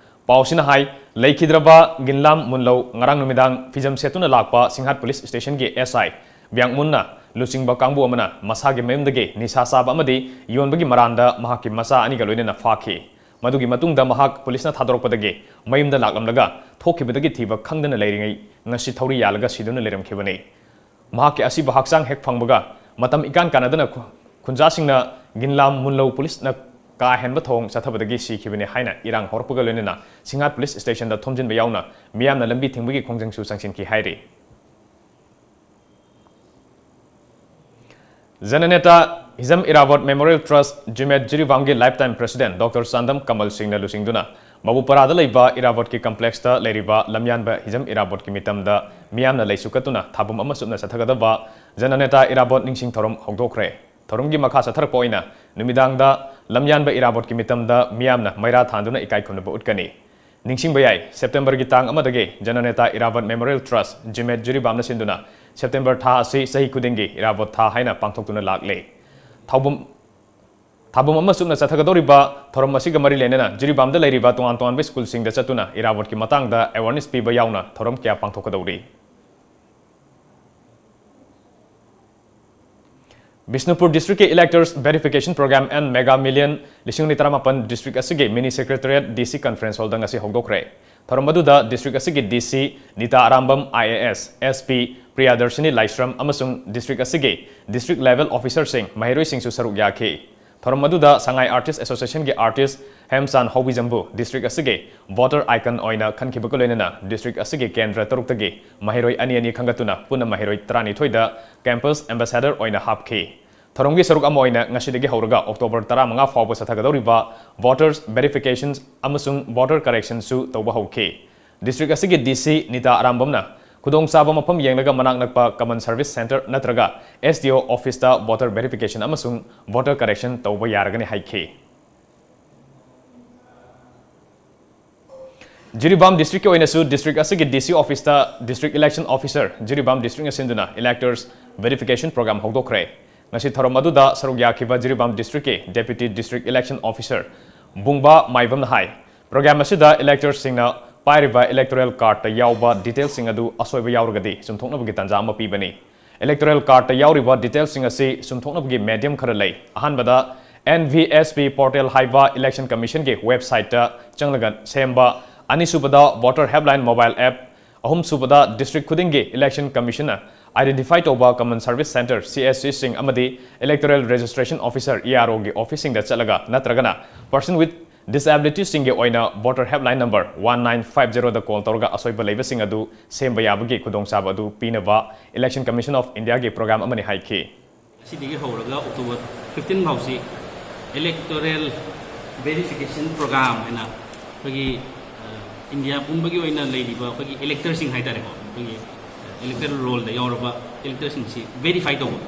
ꯄꯥꯎꯁꯤꯅ ꯍꯥꯏ, ꯂꯩꯈꯤꯗ꯭ꯔꯕ ꯒꯤꯟꯂꯥꯝ ꯃꯨꯟꯂꯧ ꯉꯔꯥꯡ ꯅꯨꯃꯤꯗꯥꯡ ꯐꯤꯖꯝ ꯁꯦꯠꯇꯨꯅ ꯂꯥꯛꯄ ꯁꯤꯡꯍꯥꯠ ꯄꯨꯂꯤꯁ ꯁ꯭ꯇꯦꯁꯟꯒꯤ ꯑꯦꯁ ꯑꯥꯏ ꯕ꯭ꯌꯥꯡꯃꯨꯟꯅ ꯂꯨꯆꯤꯡꯕ ꯀꯥꯡꯕꯨ ꯑꯃꯅ ꯃꯁꯥꯒꯤ ꯃꯌꯨꯝꯗꯒꯤ ꯅꯤꯁꯥ ꯆꯥꯕ ꯑꯃꯗꯤ ꯌꯣꯟꯕꯒꯤ ꯃꯔꯥꯟꯗ ꯃꯍꯥꯛꯀꯤ ꯃꯆꯥ ꯑꯅꯤꯒ ꯂꯣꯏꯅꯅ ꯐꯥꯈꯤ꯫ ꯃꯗꯨꯒꯤ ꯃꯇꯨꯡꯗ ꯃꯍꯥꯛ ꯄꯨꯂꯤꯁꯅ ꯊꯥꯗꯣꯔꯛꯄꯗꯒꯤ ꯃꯌꯨꯝꯗ ꯂꯥꯛꯂꯝꯂꯒ ꯊꯣꯛꯈꯤꯕꯗꯒꯤ ꯊꯤꯕ ꯈꯪꯗꯅ ꯂꯩꯔꯤꯉꯩ ꯉꯁꯤ ꯊꯧꯔꯤ ꯌꯥꯜꯂꯒ ꯁꯤꯗꯨꯅ ꯂꯩꯔꯝꯈꯤꯕꯅꯤ꯫ ꯃꯍꯥꯛꯀꯤ ꯑꯁꯤꯕ ꯍꯛꯆꯥꯡ ꯍꯦꯛ ꯐꯪꯕꯒ ꯃꯇꯝ ꯏꯀꯥꯟ ꯀꯥꯟꯅꯗꯅ ꯈꯨ-, ꯈꯨꯟꯖꯥꯁꯤꯡꯅ ꯒꯤꯟꯂꯥꯝ ꯃꯨꯟꯂꯧ ꯄꯨꯂꯤꯁꯅ ꯀꯥ ꯍꯦꯟꯕ ꯊꯧꯑꯣꯡ ꯆꯠꯊꯕꯗꯒꯤ ꯁꯤꯈꯤꯕꯅꯤ ꯍꯥꯏꯅ ꯏꯔꯥꯡ ꯍꯧꯔꯛꯄꯒ ꯂꯣꯏꯅꯅ ꯁꯤꯡꯍꯥꯠ ꯄꯨꯂꯤꯁ ꯁ꯭ꯇꯦꯁꯟꯗ ꯊꯣꯝꯖꯤꯟꯕ ꯌꯥꯎꯅ ꯃꯤꯌꯥꯝꯅ ꯂꯝꯕꯤ ꯊꯤꯡꯕꯒꯤ ꯈꯣꯡꯖꯪꯁꯨ ꯆꯪꯁꯤꯟꯈꯤ ꯍꯥꯏꯔꯤ꯫ ꯖꯅꯅꯦꯇꯥ ꯍꯤꯖꯝ ꯏꯔꯥꯕꯣꯠ ꯃꯦꯃꯣꯔꯤꯌꯦꯜ ꯇ꯭ꯔꯁ ꯖꯤꯃꯦꯠ ꯖꯤꯔꯤꯕꯥꯝꯒꯤ life time president doctor Chandam ꯀꯃꯜ ꯁꯤꯡꯅ ꯂꯨꯆꯤꯡꯗꯨꯅ ꯃꯕꯨꯄꯔꯥꯗ ꯂꯩꯕ ꯏꯔꯥꯕꯣꯠꯀꯤ ꯀꯝꯄ꯭ꯂꯦꯛꯁꯇ ꯂꯩꯔꯤꯕ ꯂꯝꯌꯥꯟꯕ ꯍꯤꯖꯝ ꯏꯔꯥꯕꯣꯠꯀꯤ ꯃꯤꯇꯝꯗ ꯃꯤꯌꯥꯝꯅ ꯂꯩꯁꯨ ꯀꯠꯇꯨꯅ ꯊꯥꯕꯨꯝ ꯑꯃ ꯆꯨꯞꯅ ꯆꯠꯊꯒꯗꯕ ꯖꯅꯅꯦꯇꯥ ꯏꯔꯥꯕꯣꯠ ꯅꯤꯡꯁꯤꯡ ꯊꯧꯔꯝ ꯍꯧꯗꯣꯛꯈ꯭ꯔꯦ꯫ ꯊꯧꯔꯝꯒꯤ ꯃꯈꯥ ꯆꯠꯊꯔꯛꯄ ꯑꯣꯏꯅ ꯅꯨꯃꯤꯗꯥꯡꯗ ꯂꯝꯌꯥꯟꯕ ꯏꯔꯥꯕꯣꯠꯀꯤ ꯃꯤꯇꯝꯗ ꯃꯤꯌꯥꯝꯅ ꯃꯩꯔꯥ ꯊꯥꯟꯗꯨꯅ ꯏꯀꯥꯏ ꯈꯨꯝꯅꯕ ꯎꯠꯀꯅꯤ꯫ ꯅꯤꯡꯁꯤꯡꯕ ꯌꯥꯏ, ꯁꯦꯞꯇꯦꯝꯕꯔꯒꯤ ꯇꯥꯡ ꯑꯃꯗꯒꯤ ꯖꯅꯅꯦꯇꯥ ꯏꯔꯥꯕꯣꯠ ꯃꯦꯃꯣꯔꯤꯌꯦꯜ ꯇ꯭ꯔꯁ ꯖꯤꯃꯦꯠ ꯖꯤꯔꯤꯕꯥꯝꯅ ꯁꯤꯟꯗꯨꯅ ꯁꯦꯞꯇꯦꯝꯕꯔ ꯊꯥ ꯑꯁꯤ ꯆꯍꯤ ꯈꯨꯗꯤꯡꯒꯤ ꯏꯔꯥꯕꯣꯠ ꯊꯥ ꯍꯥꯏꯅ ꯄꯥꯡꯊꯣꯛꯇꯨꯅ ꯂꯥꯛꯂꯤ꯫ ꯊꯥꯕꯨꯝ, ꯊꯥꯕꯨꯝ ꯑꯃ ꯆꯨꯞꯅ ꯆꯠꯊꯒꯗꯧꯔꯤꯕ ꯊꯧꯔꯝ ꯑꯁꯤꯒ ꯃꯔꯤ ꯂꯩꯅꯅ ꯖꯤꯔꯤꯕꯥꯝꯗ ꯂꯩꯔꯤꯕ ꯇꯣꯉꯥꯟ ꯇꯣꯉꯥꯟꯕ ꯁ꯭ꯀꯨꯜꯁꯤꯡꯗ ꯆꯠꯇꯨꯅ ꯏꯔꯥꯕꯣꯠꯀꯤ ꯃꯇꯥꯡꯗ ꯑꯦꯋꯥꯔꯅꯦꯁ ꯄꯤꯕ ꯌꯥꯎꯅ ꯊꯧꯔꯝ ꯀꯌꯥ ꯄꯥꯡꯊꯣꯛꯀꯗꯧꯔꯤ꯫ ꯕꯤꯁꯅꯨꯄꯨꯔ ꯗꯤꯁꯇ꯭ꯔꯤꯛꯀꯤ Electors Verification Program and Mega Million ꯂꯤꯁꯤꯡ ꯑꯅꯤ ꯇꯔꯥꯃꯥꯄꯟ ꯗꯤꯁꯇ꯭ꯔꯤꯛ ꯑꯁꯤꯒꯤ ꯃꯤꯅꯤ ꯁꯦꯀ꯭ꯔꯦꯇꯔꯤꯌꯦꯠ ꯗꯤ ꯁꯤ ꯀꯟꯐꯔꯦꯟꯁ ꯍꯣꯜꯗ ꯉꯁꯤ ꯍꯧꯗꯣꯛꯈ꯭ꯔꯦ꯫ ꯊꯧꯔꯝ ꯑꯗꯨꯗ ꯗꯤꯁꯇ꯭ꯔꯤꯛ ꯑꯁꯤꯒꯤ ꯗꯤ ꯁꯤ Nita Arambam I A S, S P ꯄ꯭ꯔꯤꯌꯥꯗꯔꯁꯤꯅꯤ ꯂꯥꯏꯁ꯭ꯔꯝ ꯑꯃꯁꯨꯡ ꯗꯤꯁꯇ꯭ꯔꯤꯛ ꯑꯁꯤꯒꯤ ꯗꯤꯁꯇ꯭ꯔꯤꯛ ꯂꯦꯚꯦꯜ ꯑꯣꯐꯤꯁꯔꯁꯤꯡ, ꯃꯍꯩꯔꯣꯏꯁꯤꯡꯁꯨ ꯁꯔꯨꯛ ꯌꯥꯈꯤ꯫ ꯊꯧꯔꯝ ꯑꯗꯨꯗ ꯁꯉꯥꯏ ꯑꯥꯔꯇꯤꯁ ꯑꯦꯁꯣꯁꯤꯌꯦꯁꯟꯒꯤ ꯑꯥꯔꯇꯤꯁ ꯍꯦꯝꯆꯥꯟ ꯍꯧꯕꯤꯖꯝꯕꯨ ꯗꯤꯁꯇ꯭ꯔꯤꯛ ꯑꯁꯤꯒꯤ ꯚꯣꯇꯔ ꯑꯥꯏꯀꯟ ꯑꯣꯏꯅ ꯈꯟꯈꯤꯕꯒ ꯂꯣꯏꯅꯅ ꯗꯤꯁꯇ꯭ꯔꯤꯛ ꯑꯁꯤꯒꯤ ꯀꯦꯟꯗ꯭ꯔ ꯇꯔꯨꯛꯇꯒꯤ ꯃꯍꯩꯔꯣꯏ ꯑꯅꯤ ꯑꯅꯤ ꯈꯟꯒꯠꯇꯨꯅ ꯄꯨꯟꯅ ꯃꯍꯩꯔꯣꯏ ꯇꯔꯥꯅꯤꯊꯣꯏꯗ ꯀꯦꯝꯄꯁ ꯑꯦꯝꯕꯦꯁꯦꯗꯔ ꯑꯣꯏꯅ ꯍꯥꯞꯈꯤ꯫ ꯊꯧꯔꯝꯒꯤ ꯁꯔꯨꯛ ꯑꯃ ꯑꯣꯏꯅ ꯉꯁꯤꯗꯒꯤ ꯍꯧꯔꯒ ꯑꯣꯛꯇꯣꯕꯔ ꯇꯔꯥꯃꯉꯥ ꯐꯥꯎꯕ ꯆꯠꯊꯒꯗꯧꯔꯤꯕ ꯚꯣꯇꯔꯁ ꯚꯦꯔꯤꯐꯤꯀꯦꯁꯟ ꯑꯃꯁꯨꯡ ꯚꯣꯇꯔ ꯀꯔꯦꯛꯁꯟꯁꯨ ꯇꯧꯕ ꯍꯧꯈꯤ꯫ ꯗꯤꯁꯇ꯭ꯔꯤꯛ ꯑꯁꯤꯒꯤ ꯗꯤ ꯁꯤ ꯅꯤꯇꯥ ꯑꯔꯥꯝꯕꯝꯅ ꯈꯨꯗꯣꯡꯆꯥꯕ ꯃꯐꯝ ꯌꯦꯡꯂꯒ ꯃꯅꯥꯛ ꯅꯛꯄ Common Service Centre ꯅꯠꯇ꯭ꯔꯒ S D O office ꯇ voter verification ꯑꯃꯁꯨꯡ voter correction ꯇꯧꯕ ꯌꯥꯔꯒꯅꯤ ꯍꯥꯏꯈꯤ꯫ ꯖꯤꯔꯤꯕꯥꯝ ꯗꯤꯁꯇ꯭ꯔꯤꯛꯀꯤ ꯑꯣꯏꯅꯁꯨ ꯗꯤꯁꯇ꯭ꯔꯤꯛ ꯑꯁꯤꯒꯤ D C office ꯇ District Election Officer, ꯖꯤꯔꯤꯕꯥꯝ ꯗꯤꯁꯇ꯭ꯔꯤꯛꯅ ꯁꯤꯟꯗꯨꯅ electors verification program ꯍꯧꯗꯣꯛꯈ꯭ꯔꯦ꯫ ꯉꯁꯤ ꯊꯧꯔꯝ ꯑꯗꯨꯗ ꯁꯔꯨꯛ ꯌꯥꯈꯤꯕ ꯖꯤꯔꯤꯕꯥꯝ ꯗꯤꯁꯇ꯭ꯔꯤꯛꯀꯤ Deputy District Election Officer ꯕꯨꯡꯕꯥ ꯃꯥꯏꯕꯝꯅ ꯍꯥꯏ, program ꯑꯁꯤꯗ electorsꯁꯤꯡꯅ ꯄꯥꯏꯔꯤꯕ electoral cardꯇ ꯌꯥꯎꯕ detailsꯁꯤꯡ ꯑꯗꯨ ꯑꯁꯣꯏꯕ ꯌꯥꯎꯔꯒꯗꯤ ꯆꯨꯝꯊꯣꯛꯅꯕꯒꯤ ꯇꯥꯟꯖꯥ ꯑꯃ ꯄꯤꯕꯅꯤ꯫ Electoral cardꯇ ꯌꯥꯎꯔꯤꯕ detailsꯁꯤꯡ ꯑꯁꯤ ꯆꯨꯝꯊꯣꯛꯅꯕꯒꯤ medium ꯈꯔ ꯂꯩ꯫ ꯑꯍꯥꯟꯕꯗ, N V S P portal ꯍꯥꯏꯕ Election Commissionꯒꯤ websiteꯇ ꯆꯪꯂꯒ ꯁꯦꯝꯕ, ꯑꯅꯤꯁꯨꯕꯗ, Voter Helpline mobile app, ꯑꯍꯨꯝꯁꯨꯕꯗ, district ꯈꯨꯗꯤꯡꯒꯤ Election Commissionꯅ identify ꯇꯧꯕ Common Service Centre, C S Cꯁꯤꯡ ꯑꯃꯗꯤ Electoral Registration Officer, E R Oꯒꯤ officeꯁꯤꯡꯗ ꯆꯠꯂꯒ ꯅꯠꯇ꯭ꯔꯒꯅ person with disabilityꯁꯤꯡꯒꯤ ꯑꯣꯏꯅ Voter Helpline number one nine five zeroꯗ call ꯇꯧꯔꯒ ꯑꯁꯣꯏꯕ ꯂꯩꯕꯁꯤꯡ ꯑꯗꯨ ꯁꯦꯝꯕ ꯌꯥꯕꯒꯤ ꯈꯨꯗꯣꯡꯆꯥꯕ ꯑꯗꯨ ꯄꯤꯅꯕ Election Commission of Indiaꯒꯤ program ꯑꯃꯅꯤ ꯍꯥꯏꯈꯤ꯫ ꯑꯁꯤꯗꯒꯤ ꯍꯧꯔꯒ October fifteen ꯐꯥꯎꯁꯤ Electoral Verification Program ꯍꯥꯏꯅ ꯑꯩꯈꯣꯏꯒꯤ, ꯑ, ꯏꯟꯗꯤꯌꯥ ꯄꯨꯝꯕꯒꯤ ꯑꯣꯏꯅ ꯂꯩꯔꯤꯕ ꯑꯩꯈꯣꯏꯒꯤ electorꯁꯤꯡ ꯍꯥꯏꯇꯥꯔꯦꯀꯣ, ꯑꯩꯈꯣꯏꯒꯤ, ꯑ, electoral rollꯗ ꯌꯥꯎꯔꯕ electorꯁꯤꯡꯁꯤ verify ꯇꯧꯕ꯫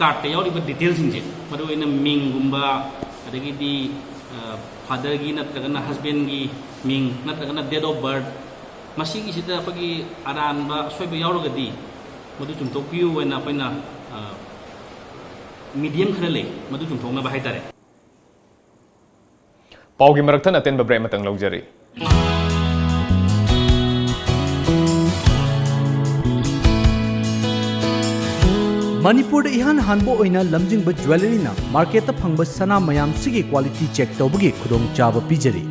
Cardꯇ ꯌꯥꯎꯔꯤꯕ detailꯁꯤꯡꯁꯦ, ꯃꯔꯨꯑꯣꯏꯅ ꯃꯤꯡꯒꯨꯝꯕ, ꯑꯗꯒꯤꯗꯤ, ꯑ, fatherꯒꯤ ꯅꯠꯇ꯭ꯔꯒꯅ husbandꯒꯤ ꯃꯤꯡ, ꯅꯠꯇ꯭ꯔꯒꯅ date of birth, ꯃꯁꯤꯒꯤꯁꯤꯗ ꯑꯩꯈꯣꯏꯒꯤ ꯑꯔꯥꯟꯕ ꯑꯁꯣꯏꯕ ꯌꯥꯎꯔꯒꯗꯤ ꯃꯗꯨ ꯆꯨꯝꯊꯣꯛꯄꯤꯌꯨ ꯍꯥꯏꯅ ꯑꯩꯈꯣꯏꯅ, ꯑ, medium ꯈꯔ ꯂꯩ, ꯃꯗꯨ ꯆꯨꯝꯊꯣꯛꯅꯕ ꯍꯥꯏꯇꯥꯔꯦ꯫ ꯄꯥꯎꯒꯤ ꯃꯔꯛ ꯊꯠꯅ ꯑꯇꯦꯟꯕ break ꯑꯃꯇꯪ ꯂꯧꯖꯔꯤ꯫ ꯃꯅꯤꯄꯨꯔꯗ ꯏꯍꯥꯟ ꯍꯥꯟꯕ ꯑꯣꯏꯅ ꯂꯝꯖꯤꯡꯕ ꯖ꯭ꯋꯦꯂꯔꯤꯅ ꯃꯥꯔꯀꯦꯠꯇ ꯐꯪꯕ ꯁꯅꯥ ꯃꯌꯥꯝꯁꯤꯒꯤ quality check ꯇꯧꯕꯒꯤ ꯈꯨꯗꯣꯡꯆꯥꯕ ꯄꯤꯖꯔꯤ꯫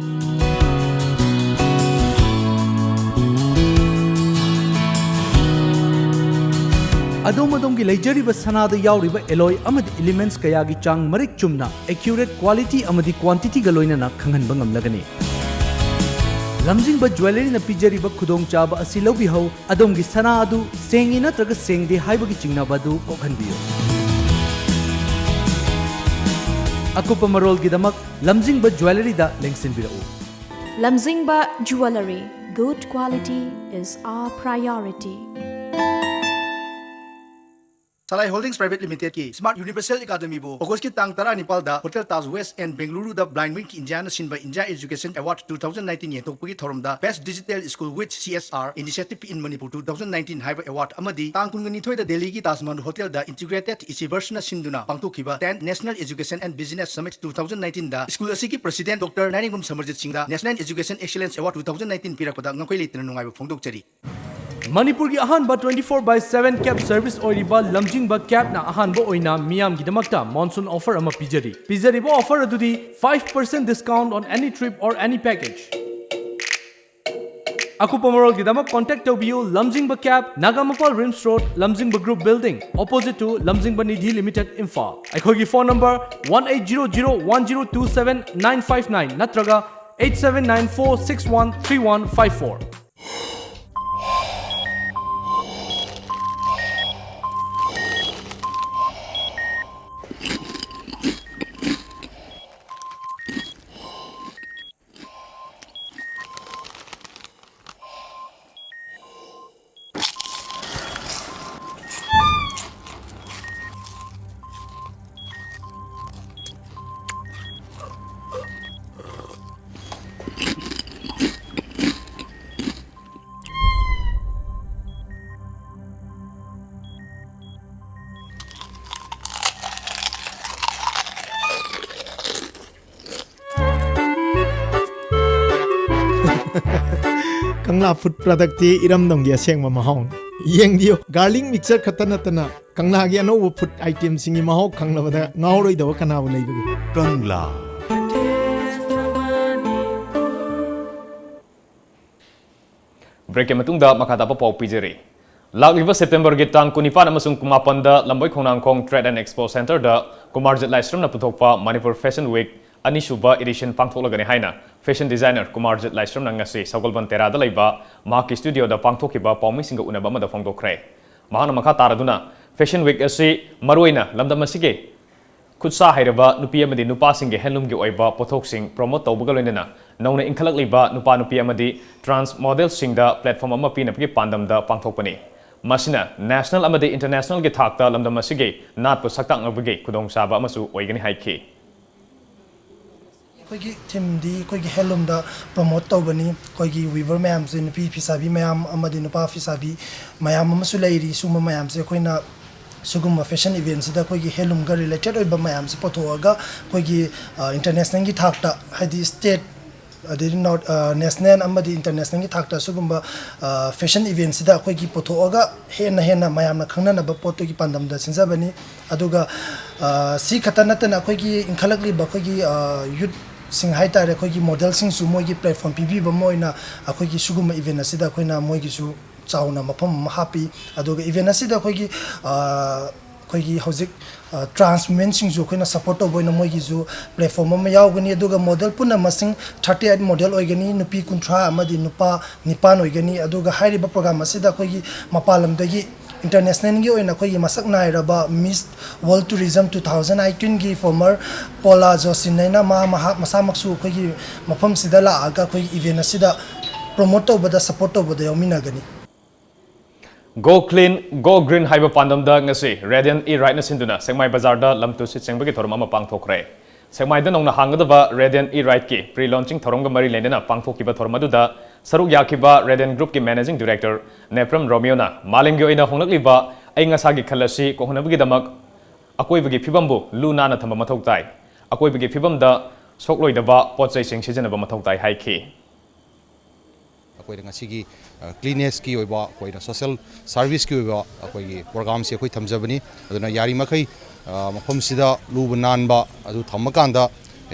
ꯑꯗꯣꯝ ꯑꯗꯣꯝꯒꯤ ꯂꯩꯖꯔꯤꯕ ꯁꯅꯥꯗ ꯌꯥꯎꯔꯤꯕ alloy ꯑꯃꯗꯤ elements ꯀꯌꯥꯒꯤ ꯆꯥꯡ ꯃꯔꯤꯛ ꯆꯨꯝꯅ, accurate quality ꯑꯃꯗꯤ quantityꯒ ꯂꯣꯏꯅꯅ ꯈꯪꯍꯟꯕ ꯉꯝꯂꯒꯅꯤ꯫ ꯂꯝꯖꯤꯡꯕ ꯖ꯭ꯋꯦꯂꯔꯤꯅ ꯄꯤꯖꯔꯤꯕ ꯈꯨꯗꯣꯡꯆꯥꯕ ꯑꯁꯤ ꯂꯧꯕꯤꯍꯧ꯫ ꯑꯗꯣꯝꯒꯤ ꯁꯅꯥ ꯑꯗꯨ ꯁꯦꯡꯉꯤ ꯅꯠꯇ꯭ꯔꯒ ꯁꯦꯡꯗꯦ ꯍꯥꯏꯕꯒꯤ ꯆꯤꯡꯅꯕ ꯑꯗꯨ ꯀꯣꯛꯍꯟꯕꯤꯌꯨ꯫ ꯑꯀꯨꯞꯄ ꯃꯔꯣꯜꯒꯤꯗꯃꯛ ꯂꯝꯖꯤꯡꯕ ꯖ꯭ꯋꯦꯂꯔꯤꯗ ꯂꯦꯡꯁꯤꯟꯕꯤꯔꯛꯎ꯫ ꯂꯝꯖꯤꯡꯕ jewellery. Good quality is our priority. Salai Holdings Private Limited ꯀꯤ Smart Universal Academy ꯕꯨ August ꯀꯤ ꯇꯥꯡ ꯇꯔꯥꯅꯤꯄꯥꯜꯗ Hotel Taj West and Bengaluru the Blind Wing India ꯅ ꯁꯤꯟꯕ India Education Award two thousand nineteen ꯌꯦꯟꯊꯣꯛꯄꯒꯤ ꯊꯧꯔꯝꯗ Best Digital School with C S R Initiative in Manipur two thousand nineteen ꯍꯥꯏꯕ award ꯑꯃꯗꯤ ꯇꯥꯡ ꯀꯨꯟꯅꯤꯊꯣꯏꯗ ꯗꯦꯜꯂꯤꯒꯤ Taj Mahal Hotel ꯗ Integrated Ichiverse ꯅ ꯁꯤꯟꯗꯨꯅ ꯄꯥꯡꯊꯣꯛꯈꯤꯕ Tenth National Education and Business Summit two thousand nineteen the school ꯑꯁꯤꯒꯤ President Doctor ꯅꯥꯏꯔꯦꯡꯕꯝ ꯁꯃꯔꯖꯤꯠ ꯁꯤꯡꯗ National Education Excellence Award two thousand nineteen ꯄꯤꯔꯛꯄꯗ ꯉꯝꯈꯩ ꯂꯩꯇꯅ ꯅꯨꯡꯉꯥꯏꯕ ꯐꯣꯡꯗꯣꯛꯆꯔꯤ꯫ ꯃꯅꯤꯄꯨꯔꯒꯤ ꯑꯍꯥꯟꯕ twenty four by seven cab service ꯑꯣꯏꯔꯤꯕ ꯂꯝꯖꯤꯡꯕ cabꯅ ꯑꯍꯥꯟꯕ ꯑꯣꯏꯅ ꯃꯤꯌꯥꯝꯒꯤꯗꯃꯛꯇ monsoon offer ꯑꯃ ꯄꯤꯖꯔꯤ꯫ ꯄꯤꯖꯔꯤꯕ offer ꯑꯗꯨꯗꯤ five percent discount on any trip or any package꯫ ꯑꯀꯨꯞꯄ ꯃꯔꯣꯜꯒꯤꯗꯃꯛ contact ꯇꯧꯕꯤꯌꯨ ꯂꯝꯖꯤꯡꯕ cab, ꯅꯥꯒꯥꯃꯄꯥꯜ Rims Road, ꯂꯝꯖꯤꯡꯕ Group Building, opposite to ꯂꯝꯖꯤꯡꯕ ꯅꯤꯙꯤ Limited, ꯏꯝꯐꯥꯜ꯫ ꯑꯩꯈꯣꯏꯒꯤ phone number one eight zero zero one zero two seven nine five nine ꯅꯠꯇ꯭ꯔꯒ eight seven nine four six one three one five four꯫ ꯀꯪꯂꯥ ꯐꯨꯗ ꯄ꯭ꯔꯗꯛꯇꯤ ꯏꯔꯝꯗꯝꯒꯤ ꯑꯁꯦꯡꯕ ꯃꯍꯥꯎꯅꯤ꯫ ꯌꯦꯡꯕꯤꯌꯨ, garlic mixture ꯈꯛꯇ ꯅꯠꯇꯅ ꯀꯪꯂꯥꯒꯤ ꯑꯅꯧꯕ ꯐꯨꯗ ꯑꯥꯏꯇꯦꯝꯁꯤꯡꯒꯤ ꯃꯍꯥꯎ ꯈꯪꯂꯕꯗ ꯉꯥꯎꯔꯣꯏꯗꯕ ꯀꯅꯥꯕꯨ ꯂꯩꯕꯒꯦ? ꯀꯪꯂꯥ꯫ ꯕ꯭ꯔꯦꯛꯀꯤ ꯃꯇꯨꯡꯗ ꯃꯈꯥ ꯇꯥꯕ ꯄꯥꯎ ꯄꯤꯖꯔꯤ꯫ ꯂꯥꯛꯂꯤꯕ ꯁꯦꯞꯇꯦꯝꯕꯔꯒꯤ ꯇꯥꯡ ꯀꯨꯟꯅꯤꯄꯥꯟ ꯑꯃꯁꯨꯡ ꯀꯨꯟꯃꯥꯄꯟꯗ ꯂꯝꯕꯣꯏ ꯈꯣꯡꯅꯥꯡꯈꯣꯡ Trade and Expo Centreꯗ ꯀꯨꯃꯥꯔꯖꯤꯠ ꯂꯥꯏꯁ꯭ꯔꯝꯅ ꯄꯨꯊꯣꯛꯄ Manipur Fashion Week ꯑꯅꯤꯁꯨꯕ edition ꯄꯥꯡꯊꯣꯛꯂꯒꯅꯤ ꯍꯥꯏꯅ fashion designer ꯀꯨꯃꯥꯔꯖꯤꯠ ꯂꯥꯏꯁ꯭ꯔꯝꯅ ꯉꯁꯤ ꯁꯒꯣꯜꯕꯟ ꯇꯦꯔꯥꯗ ꯂꯩꯕ ꯃꯍꯥꯛꯀꯤ studioꯗ ꯄꯥꯡꯊꯣꯛꯈꯤꯕ ꯄꯥꯎꯃꯤꯁꯤꯡꯒ ꯎꯅꯕ ꯑꯃꯗ ꯐꯣꯡꯗꯣꯛꯈ꯭ꯔꯦ꯫ ꯃꯍꯥꯛꯅ ꯃꯈꯥ ꯇꯥꯔꯗꯨꯅ Fashion Week ꯑꯁꯤ ꯃꯔꯨꯑꯣꯏꯅ ꯂꯝꯗꯝ ꯑꯁꯤꯒꯤ ꯈꯨꯠꯁꯥ ꯍꯩꯔꯕ ꯅꯨꯄꯤ ꯑꯃꯗꯤ ꯅꯨꯄꯥꯁꯤꯡꯒꯤ ꯍꯦꯟꯂꯨꯝꯒꯤ ꯑꯣꯏꯕ ꯄꯣꯠꯊꯣꯛꯁꯤꯡ ꯄ꯭ꯔꯣꯃꯣꯠ ꯇꯧꯕꯒ ꯂꯣꯏꯅꯅ ꯅꯧꯅ ꯏꯟꯈꯠꯂꯛꯂꯤꯕ ꯅꯨꯄꯥ ꯅꯨꯄꯤ ꯑꯃꯗꯤ ꯇ꯭ꯔꯥꯟꯁ ꯃꯣꯗꯦꯜꯁꯤꯡꯗ ꯄ꯭ꯂꯦꯠꯐꯣꯝ ꯑꯃ ꯄꯤꯅꯕꯒꯤ ꯄꯥꯟꯗꯝꯗ ꯄꯥꯡꯊꯣꯛꯄꯅꯤ꯫ ꯃꯁꯤꯅ ꯅꯦꯁꯅꯦꯜ ꯑꯃꯗꯤ ꯏꯟꯇꯔꯅꯦꯁꯅꯦꯜꯒꯤ ꯊꯥꯛꯇ ꯂꯝꯗꯝ ꯑꯁꯤꯒꯤ ꯅꯥꯠꯄꯨ ꯁꯛꯇꯥꯛꯅꯕꯒꯤ ꯈꯨꯗꯣꯡꯆꯥꯕ ꯑꯃꯁꯨ ꯑꯣꯏꯒꯅꯤ ꯍꯥꯏꯈꯤ꯫ ꯑꯩꯈꯣꯏꯒꯤ ꯊꯤꯝꯗꯤ ꯑꯩꯈꯣꯏꯒꯤ ꯍꯦꯟꯂꯨꯝꯗ ꯄ꯭ꯔꯣꯃꯣꯠ ꯇꯧꯕꯅꯤ꯫ ꯑꯩꯈꯣꯏꯒꯤ ꯋꯤꯚꯔ ꯃꯌꯥꯝꯁꯦ, ꯅꯨꯄꯤ ꯐꯤꯁꯥꯕꯤ ꯃꯌꯥꯝ ꯑꯃꯗꯤ ꯅꯨꯄꯥ ꯐꯤꯁꯥꯕꯤ ꯃꯌꯥꯝ ꯑꯃꯁꯨ ꯂꯩꯔꯤ꯫ ꯁꯤꯒꯨꯝꯕ ꯃꯌꯥꯝꯁꯦ ꯑꯩꯈꯣꯏꯅ ꯁꯤꯒꯨꯝꯕ ꯐꯦꯁꯟ ꯏꯚꯦꯟꯁꯤꯗ ꯑꯩꯈꯣꯏꯒꯤ ꯍꯦꯟꯂꯨꯝꯒ ꯔꯤꯂꯦꯇꯦꯠ ꯑꯣꯏꯕ ꯃꯌꯥꯝꯁꯦ ꯄꯨꯊꯣꯛꯑꯒ ꯑꯩꯈꯣꯏꯒꯤ ꯏꯟꯇꯔꯅꯦꯁꯅꯦꯜꯒꯤ ꯊꯥꯛꯇ, ꯍꯥꯏꯗꯤ ꯁ꯭ꯇꯦꯠ ꯑꯗꯩꯗꯤ ꯅꯣꯔꯠ, ꯅꯦꯁꯅꯦꯜ ꯑꯃꯗꯤ ꯏꯟꯇꯔꯅꯦꯁꯅꯦꯜꯒꯤ ꯊꯥꯛꯇ ꯁꯤꯒꯨꯝꯕ ꯐꯦꯁꯟ ꯏꯚꯦꯟꯁꯤꯗ ꯑꯩꯈꯣꯏꯒꯤ ꯄꯨꯊꯣꯛꯑꯒ ꯍꯦꯟꯅ ꯍꯦꯟꯅ ꯃꯌꯥꯝꯅ ꯈꯪꯅꯅꯕ ꯄꯣꯠꯇꯨꯒꯤ ꯄꯥꯟꯗꯝꯗ ꯁꯤꯟꯖꯕꯅꯤ꯫ ꯑꯗꯨꯒ ꯁꯤ ꯈꯛꯇ ꯅꯠꯇꯅ ꯑꯩꯈꯣꯏꯒꯤ ꯏꯟꯈꯠꯂꯛꯂꯤꯕ ꯑꯩꯈꯣꯏꯒꯤ ꯌꯨꯠꯁꯤꯡ ꯍꯥꯏ ꯇꯥꯔꯦ, ꯑꯩꯈꯣꯏꯒꯤ ꯃꯣꯗꯦꯜꯁꯤꯡꯁꯨ ꯃꯣꯏꯒꯤ ꯄ꯭ꯂꯦꯠꯐꯣꯝ ꯄꯤꯕꯤꯕ ꯑꯃ ꯑꯣꯏꯅ ꯑꯩꯈꯣꯏꯒꯤ ꯁꯤꯒꯨꯝꯕ ꯏꯚꯦꯟ ꯑꯁꯤꯗ ꯑꯩꯈꯣꯏꯅ ꯃꯣꯏꯒꯤꯁꯨ ꯆꯥꯎꯅ ꯃꯐꯝ ꯑꯃ ꯍꯥꯞꯄꯤ꯫ ꯑꯗꯨꯒ ꯏꯚꯦꯟ ꯑꯁꯤꯗ ꯑꯩꯈꯣꯏꯒꯤ ꯑꯩꯈꯣꯏꯒꯤ ꯍꯧꯖꯤꯛ ꯇ꯭ꯔꯥꯟꯁ ꯋꯨꯃꯦꯟꯁꯤꯡꯁꯨ ꯑꯩꯈꯣꯏꯅ ꯁꯄꯣꯔꯠ ꯇꯧꯕ ꯑꯣꯏꯅ ꯃꯣꯏꯒꯤꯁꯨ ꯄ꯭ꯂꯦꯠꯐꯣꯝ ꯑꯃ ꯌꯥꯎꯒꯅꯤ꯫ ꯑꯗꯨꯒ ꯃꯣꯗꯦꯜ ꯄꯨꯟꯅ ꯃꯁꯤꯡ ꯊꯥꯔꯇꯤ ꯑꯩꯠ ꯃꯣꯗꯦꯜ ꯑꯣꯏꯒꯅꯤ, ꯅꯨꯄꯤ ꯀꯨꯟꯊ꯭ꯔꯥ ꯑꯃꯗꯤ ꯅꯨꯄꯥ ꯅꯤꯄꯥꯟ ꯑꯣꯏꯒꯅꯤ꯫ ꯑꯗꯨꯒ ꯍꯥꯏꯔꯤꯕ ꯄ꯭ꯔꯣꯒ꯭ꯔꯥꯝ ꯑꯁꯤꯗ ꯑꯩꯈꯣꯏꯒꯤ ꯃꯄꯥꯟ ꯂꯝꯗꯒꯤ ꯏꯟꯇꯔꯅꯦꯁꯅꯦꯜꯒꯤ ꯑꯣꯏꯅ ꯑꯩꯈꯣꯏꯒꯤ ꯃꯁꯛ ꯅꯥꯏꯔꯕ miss world tourism two thousand ꯑꯩꯠꯇꯤꯟꯒꯤ ꯐꯣꯔꯃꯔ ꯄꯣꯂꯥ ꯖꯣꯁꯤꯟ ꯍꯥꯏꯅ ꯃꯥ ꯃꯍꯥꯛ ꯃꯁꯥꯃꯛꯁꯨ ꯑꯩꯈꯣꯏꯒꯤ ꯃꯐꯝꯁꯤꯗ ꯂꯥꯛꯑꯒ ꯑꯩꯈꯣꯏꯒꯤ ꯏꯚꯦꯟ ꯑꯁꯤꯗ ꯄ꯭ꯔꯣꯃꯣꯠ ꯇꯧꯕꯗ ꯁꯄꯣꯔꯠ ꯇꯧꯕꯗ ꯌꯥꯎꯃꯤꯟꯅꯒꯅꯤ꯫ Go Clean, Go Green ꯍꯥꯏꯕ ꯄꯥꯟꯗꯝꯗ ꯉꯁꯤ Radiant E Ride ꯅ ꯁꯤꯟꯗꯨꯅ ꯁꯦꯛꯃꯥꯏ ꯕꯖꯥꯔꯗ ꯂꯝ ꯇꯨ ꯁꯤꯠ ꯁꯦꯡꯕꯒꯤ ꯊꯧꯔꯝ ꯑꯃ ꯄꯥꯡꯊꯣꯛꯈ꯭ꯔꯦ꯫ ꯁꯦꯛꯃꯥꯏꯗ ꯅꯧꯅ ꯍꯥꯡꯒꯗꯕ Radiant E Ride ꯀꯤ pre launching ꯊꯧꯔꯝꯒ ꯃꯔꯤ ꯂꯩꯅꯅ ꯄꯥꯡꯊꯣꯛꯈꯤꯕ ꯊꯧꯔꯝ ꯑꯗꯨꯗ ꯁꯔꯨꯛ ꯌꯥꯈꯤꯕ Radiant Group ꯀꯤ Managing Director ꯅꯦꯄ꯭ꯔꯝ ꯔꯣꯃꯤꯌꯣꯅ ꯃꯥꯂꯦꯝꯒꯤ ꯑꯣꯏꯅ ꯍꯣꯡꯂꯛꯂꯤꯕ ꯑꯏꯪ ꯑꯁꯥꯒꯤ ꯈꯜ ꯑꯁꯤ ꯀꯣꯛꯍꯟꯅꯕꯒꯤꯗꯃꯛ ꯑꯀꯣꯏꯕꯒꯤ ꯐꯤꯕꯝꯕꯨ ꯂꯨ ꯅꯥꯟꯅ ꯊꯝꯕ ꯃꯊꯧ ꯇꯥꯏ, ꯑꯀꯣꯏꯕꯒꯤ ꯐꯤꯕꯝꯗ ꯁꯣꯛꯂꯣꯏꯗꯕ ꯄꯣꯠ ꯆꯩꯁꯤꯡ ꯁꯤꯖꯤꯟꯅꯕ ꯃꯊꯧ ꯇꯥꯏ ꯍꯥꯏꯈꯤ꯫ ꯑꯩꯈꯣꯏꯅ ꯉꯁꯤꯒꯤ cleanliness ꯀꯤ ꯑꯣꯏꯕ, ꯑꯩꯈꯣꯏꯅ social service ꯀꯤ ꯑꯣꯏꯕ ꯑꯩꯈꯣꯏꯒꯤ ꯄ꯭ꯔꯣꯒ꯭ꯔꯥꯝꯁꯤ ꯑꯩꯈꯣꯏ ꯊꯝꯖꯕꯅꯤ꯫ ꯑꯗꯨꯅ ꯌꯥꯔꯤꯃꯈꯩ ꯃꯐꯝꯁꯤꯗ ꯂꯨꯕ ꯅꯥꯟꯕ ꯑꯗꯨ ꯊꯝꯃꯀꯥꯟꯗ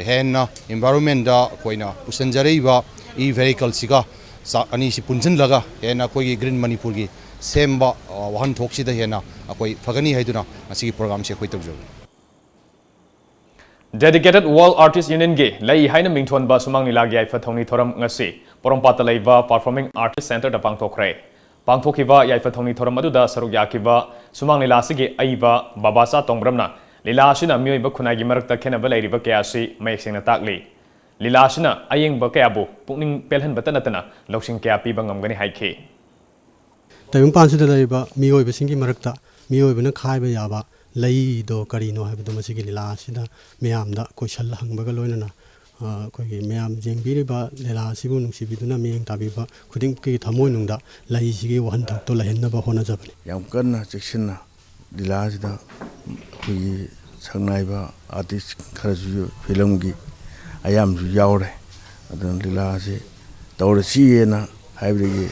ꯍꯦꯟꯅ environment ꯗ ꯑꯩꯈꯣꯏꯅ ꯄꯨꯁꯤꯟꯖꯔꯛꯏꯕ E vehicle ꯁꯤꯒ ꯑꯅꯤꯁꯤ ꯄꯨꯟꯁꯤꯜꯂꯒ ꯍꯦꯟꯅ ꯑꯩꯈꯣꯏꯒꯤ Green ꯃꯅꯤꯄꯨꯔꯒꯤ ꯁꯦꯝꯕ ꯋꯥꯍꯟꯊꯣꯛꯁꯤꯗ ꯍꯦꯟꯅ ꯑꯩꯈꯣꯏ ꯐꯒꯅꯤ ꯍꯥꯏꯗꯨꯅ ꯉꯁꯤꯒꯤ ꯄ꯭ꯔꯣꯒ꯭ꯔꯥꯝꯁꯤ ꯑꯩꯈꯣꯏ ꯇꯧꯖꯕꯅꯤ꯫ Dedicated World Artist Union ꯒꯤ ꯂꯩ ꯍꯥꯏꯅ ꯃꯤꯡꯊꯣꯟꯕ ꯁꯨꯃꯥꯡ ꯂꯤꯂꯥꯒꯤ ꯌꯥꯏꯐ ꯊꯧꯅꯤ ꯊꯧꯔꯝ ꯉꯁꯤ ꯄꯣꯔꯣꯝꯄꯥꯠꯇ ꯂꯩꯕ Performing Artist Centre ꯗ ꯄꯥꯡꯊꯣꯛꯈ꯭ꯔꯦ꯫ ꯄꯥꯡꯊꯣꯛꯈꯤꯕ ꯌꯥꯏꯐ ꯊꯧꯅꯤ ꯊꯧꯔꯝ ꯑꯗꯨꯗ ꯁꯔꯨꯛ ꯌꯥꯈꯤꯕ ꯁꯨꯃꯥꯡ ꯂꯤꯂꯥ ꯑꯁꯤꯒꯤ ꯑꯏꯕ ꯕꯕꯥꯆꯥ ꯇꯣꯡꯕ꯭ꯔꯝꯅ ꯂꯤꯂꯥ ꯑꯁꯤꯅ ꯃꯤꯑꯣꯏꯕ ꯈꯨꯟꯅꯥꯏꯒꯤ ꯃꯔꯛꯇ ꯈꯦꯠꯅꯕ ꯂꯩꯔꯤꯕ ꯀꯌꯥ ꯑꯁꯤ ꯃꯌꯦꯛ ꯁꯦꯡꯅ ꯇꯥꯛꯂꯤ꯫ ꯂꯤꯂꯥ ꯑꯁꯤꯅ ꯑꯌꯦꯡꯕ ꯀꯌꯥꯕꯨ ꯄꯨꯛꯅꯤꯡ ꯄꯦꯜꯍꯟꯕꯇ ꯅꯠꯇꯅ ꯂꯧꯁꯤꯡ ꯀꯌꯥ ꯄꯤꯕ ꯉꯝꯒꯅꯤ ꯍꯥꯏꯈꯤ꯫ ꯇꯥꯏꯕꯪꯄꯥꯟꯁꯤꯗ ꯂꯩꯔꯤꯕ ꯃꯤꯑꯣꯏꯕꯁꯤꯡꯒꯤ ꯃꯔꯛꯇ ꯃꯤꯑꯣꯏꯕꯅ ꯈꯥꯏꯕ ꯌꯥꯕ ꯂꯩꯗꯣ ꯀꯔꯤꯅꯣ ꯍꯥꯏꯕꯗꯣ ꯃꯁꯤꯒꯤ ꯂꯤꯂꯥ ꯑꯁꯤꯗ ꯃꯌꯥꯝꯗ ꯀꯣꯏꯁꯜ ꯍꯪꯕꯒ ꯂꯣꯏꯅꯅ, ꯑ, ꯑꯩꯈꯣꯏꯒꯤ ꯃꯌꯥꯝ ꯌꯦꯡꯕꯤꯔꯤꯕ ꯂꯤꯂꯥ ꯑꯁꯤꯕꯨ ꯅꯨꯡꯁꯤꯕꯤꯗꯨꯅ ꯃꯤꯠꯌꯦꯡ ꯇꯥꯕꯤꯕ ꯈꯨꯗꯤꯡꯃꯛꯀꯤ ꯊꯃꯣꯏꯅꯨꯡꯗ ꯂꯩꯁꯤꯒꯤ ꯋꯥꯍꯟꯊꯣꯛꯇꯣ ꯂꯩꯍꯟꯅꯕ ꯍꯣꯠꯅꯖꯕꯅꯤ꯫ ꯌꯥꯝ ꯀꯟꯅ ꯆꯦꯛꯁꯤꯟꯅ ꯂꯤꯂꯥꯁꯤꯗ ꯑꯩꯈꯣꯏꯒꯤ ꯁꯛꯅꯥꯏꯕ ꯑꯥꯔꯇꯤꯁ ꯈꯔꯁꯨ ꯐꯤꯂꯝꯒꯤ ꯑꯌꯥꯝꯕꯁꯨ ꯌꯥꯎꯔꯦ꯫ ꯑꯗꯨꯅ ꯂꯤꯂꯥꯁꯤ ꯇꯧꯔꯁꯤꯑꯅ ꯍꯥꯏꯕꯗꯒꯤ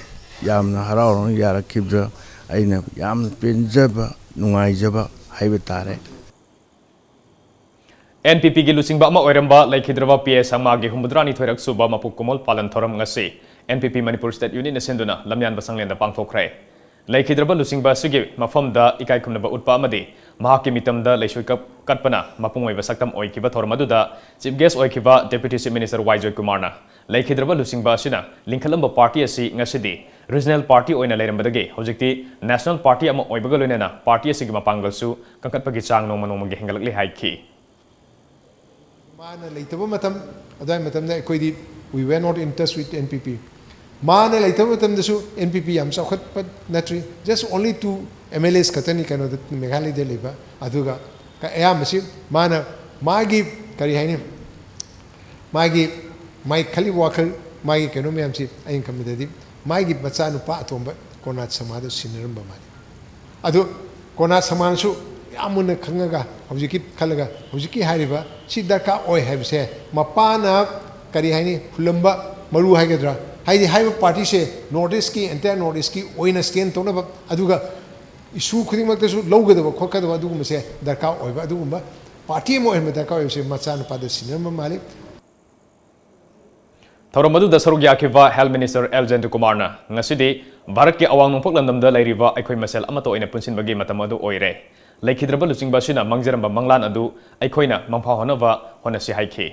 ꯌꯥꯝꯅ ꯍꯔꯥꯎ ꯍꯔꯥꯎꯅ ꯌꯥꯔꯛꯈꯤꯕꯗ ꯑꯩꯅ ꯌꯥꯝꯅ ꯄꯦꯟꯖꯕ, ꯅꯨꯡꯉꯥꯏꯖꯕ ꯍꯥꯏꯕ ꯇꯥꯔꯦ꯫ ꯑꯦꯟ ꯄꯤ ꯄꯤꯒꯤ ꯂꯨꯆꯤꯡꯕ ꯑꯃ ꯑꯣꯏꯔꯝꯕ ꯂꯩꯈꯤꯗ꯭ꯔꯕ ꯄꯤ ꯑꯦ ꯁꯪꯃꯥꯒꯤ ꯍꯨꯝꯐꯨꯇꯔꯥꯅꯤꯊꯣꯏꯔꯛ ꯁꯨꯕ ꯃꯄꯣꯛ ꯀꯨꯝꯑꯣꯜ ꯄꯥꯂꯟ ꯊꯧꯔꯝ ꯉꯁꯤ ꯑꯦꯟ ꯄꯤ ꯄꯤ ꯃꯅꯤꯄꯨꯔ ꯁ꯭ꯇꯦꯠ ꯌꯨꯅꯤꯠꯅ ꯁꯤꯟꯗꯨꯅ ꯂꯝꯌꯥꯟꯕ ꯁꯪꯂꯦꯟꯗ ꯄꯥꯡꯊꯣꯛꯈ꯭ꯔꯦ꯫ ꯂꯩꯈꯤꯗ꯭ꯔꯕ ꯂꯨꯆꯤꯡꯕ ꯑꯁꯤꯒꯤ ꯃꯐꯝꯗ ꯏꯀꯥꯏ ꯈꯨꯝꯅꯕ ꯎꯠꯄ ꯑꯃꯗꯤ ꯃꯍꯥꯛꯀꯤ ꯃꯤꯇꯝꯗ ꯂꯩꯁꯣꯏ ꯀꯞ-, ꯀꯠꯄꯅ ꯃꯄꯨꯡ ꯑꯣꯏꯕ ꯁꯛꯇꯝ ꯑꯣꯏꯈꯤꯕ ꯊꯧꯔꯝ ꯑꯗꯨꯗ Chief Guest ꯑꯣꯏꯈꯤꯕ Deputy Chief Minister ꯋꯥꯏ ꯖꯣꯏꯀꯨꯃꯥꯔꯅ ꯂꯩꯈꯤꯗ꯭ꯔꯕ ꯂꯨꯆꯤꯡꯕ ꯑꯁꯤꯅ ꯂꯤꯡꯈꯠꯂꯝꯕ ꯄꯥꯔꯇꯤ ꯑꯁꯤ ꯉꯁꯤꯗꯤ regional party ꯑꯣꯏꯅ ꯂꯩꯔꯝꯕꯗꯒꯤ ꯍꯧꯖꯤꯛꯇꯤ national party ꯑꯃ ꯑꯣꯏꯕꯒ ꯂꯣꯏꯅꯅ ꯄꯥꯔꯇꯤ ꯑꯁꯤꯒꯤ ꯃꯄꯥꯡꯒꯜꯁꯨ ꯀꯟꯈꯠꯄꯒꯤ ꯆꯥꯡ ꯅꯣꯡꯃ ꯅꯣꯡꯃꯒꯤ ꯍꯦꯟꯒꯠꯂꯛꯂꯤ ꯍꯥꯏꯈꯤ꯫ ꯃꯥꯅ ꯂꯩꯇꯕ ꯃꯇꯝ, ꯑꯗꯨꯋꯥꯏ ꯃꯇꯝꯗ ꯑꯩꯈꯣꯏꯗꯤ we were not in touch with N P P꯫ ꯃꯥꯅ ꯂꯩꯇꯕ ꯃꯇꯝꯗꯁꯨ N P P ꯌꯥꯝ ꯆꯥꯎꯈꯠꯄ ꯅꯠꯇ꯭ꯔꯤ, just only two M L As ꯈꯛꯇꯅꯤ ꯀꯩꯅꯣꯗ, ꯃꯦꯘꯥꯂꯌꯗ ꯂꯩꯕ꯫ ꯑꯗꯨꯒ ꯑꯌꯥꯝꯕꯁꯤ ꯃꯥꯅ ꯃꯥꯒꯤ, ꯀꯔꯤ ꯍꯥꯏꯅꯤ, ꯃꯥꯒꯤ, ꯃꯥꯒꯤ ꯈꯜꯂꯤꯕ ꯋꯥꯈꯜ, ꯃꯥꯒꯤ ꯀꯩꯅꯣ ꯃꯌꯥꯝꯁꯤ ꯑꯩꯅ ꯈꯟꯕꯗꯗꯤ ꯃꯥꯒꯤ ꯃꯆꯥꯅꯨꯄꯥ ꯑꯇꯣꯝꯕ ꯀꯣꯅꯥꯠ ꯁꯃꯥꯗ ꯁꯤꯟꯅꯔꯝꯕ ꯃꯥꯜꯂꯤ꯫ ꯑꯗꯨ ꯀꯣꯅꯥꯠ ꯁꯃꯥꯅꯁꯨ ꯌꯥꯝ ꯃꯨꯟꯅ ꯈꯪꯉꯒ ꯍꯧꯖꯤꯛꯀꯤ ꯈꯜꯂꯒ ꯍꯧꯖꯤꯛꯀꯤ ꯍꯥꯏꯔꯤꯕ ꯁꯤ ꯗꯔꯀꯥꯔ ꯑꯣꯏ ꯍꯥꯏꯕꯁꯦ ꯃꯄꯥꯅ, ꯀꯔꯤ ꯍꯥꯏꯅꯤ, ꯍꯨꯜꯂꯝꯕ ꯃꯔꯨ ꯍꯥꯏꯒꯗ꯭ꯔꯥ, ꯍꯥꯏꯗꯤ ꯍꯥꯏꯔꯤꯕ ꯄꯥꯔꯇꯤꯁꯦ North East ꯀꯤ, entire North East ꯀꯤ ꯑꯣꯏꯅ stand ꯇꯧꯅꯕ, ꯑꯗꯨꯒ issue ꯈꯨꯗꯤꯡꯃꯛꯇꯁꯨ ꯂꯧꯒꯗꯕ ꯈꯣꯠꯀꯗꯕ ꯑꯗꯨꯒꯨꯝꯕꯁꯦ ꯗꯔꯀꯥꯔ ꯑꯣꯏꯕ, ꯑꯗꯨꯒꯨꯝꯕ ꯄꯥꯔꯇꯤ ꯑꯃ ꯑꯣꯏꯍꯟꯕ ꯗꯔꯀꯥꯔ ꯑꯣꯏꯕꯁꯦ ꯃꯆꯥꯅꯨꯄꯥꯗ ꯁꯤꯟꯅꯔꯝꯕ ꯃꯥꯜꯂꯤ꯫ ꯊꯧꯔꯝ ꯑꯗꯨꯗ ꯁꯔꯨꯛ ꯌꯥꯈꯤꯕ Health Minister ꯑꯦꯜ ꯖꯌꯟꯇꯀꯨꯃꯥꯔꯅ ꯉꯁꯤꯗꯤ ꯚꯥꯔꯠꯀꯤ ꯑꯋꯥꯡ ꯅꯣꯡꯄꯣꯛ ꯂꯝꯗꯝꯗ ꯂꯩꯔꯤꯕ ꯑꯩꯈꯣꯏ ꯃꯁꯦꯜ ꯑꯃꯠꯇ ꯑꯣꯏꯅ ꯄꯨꯟꯁꯤꯟꯕꯒꯤ ꯃꯇꯝ ꯑꯗꯨ ꯑꯣꯏꯔꯦ꯫ ꯂꯩꯈꯤꯗ꯭ꯔꯕ ꯂꯨꯆꯤꯡꯕ ꯑꯁꯤꯅ ꯃꯥꯡꯖꯔꯝꯕ ꯃꯪꯂꯥꯟ ꯑꯗꯨ ꯑꯩꯈꯣꯏꯅ ꯃꯪꯐꯥꯍꯟꯅꯕ ꯍꯣꯠꯅꯁꯤ ꯍꯥꯏꯈꯤ꯫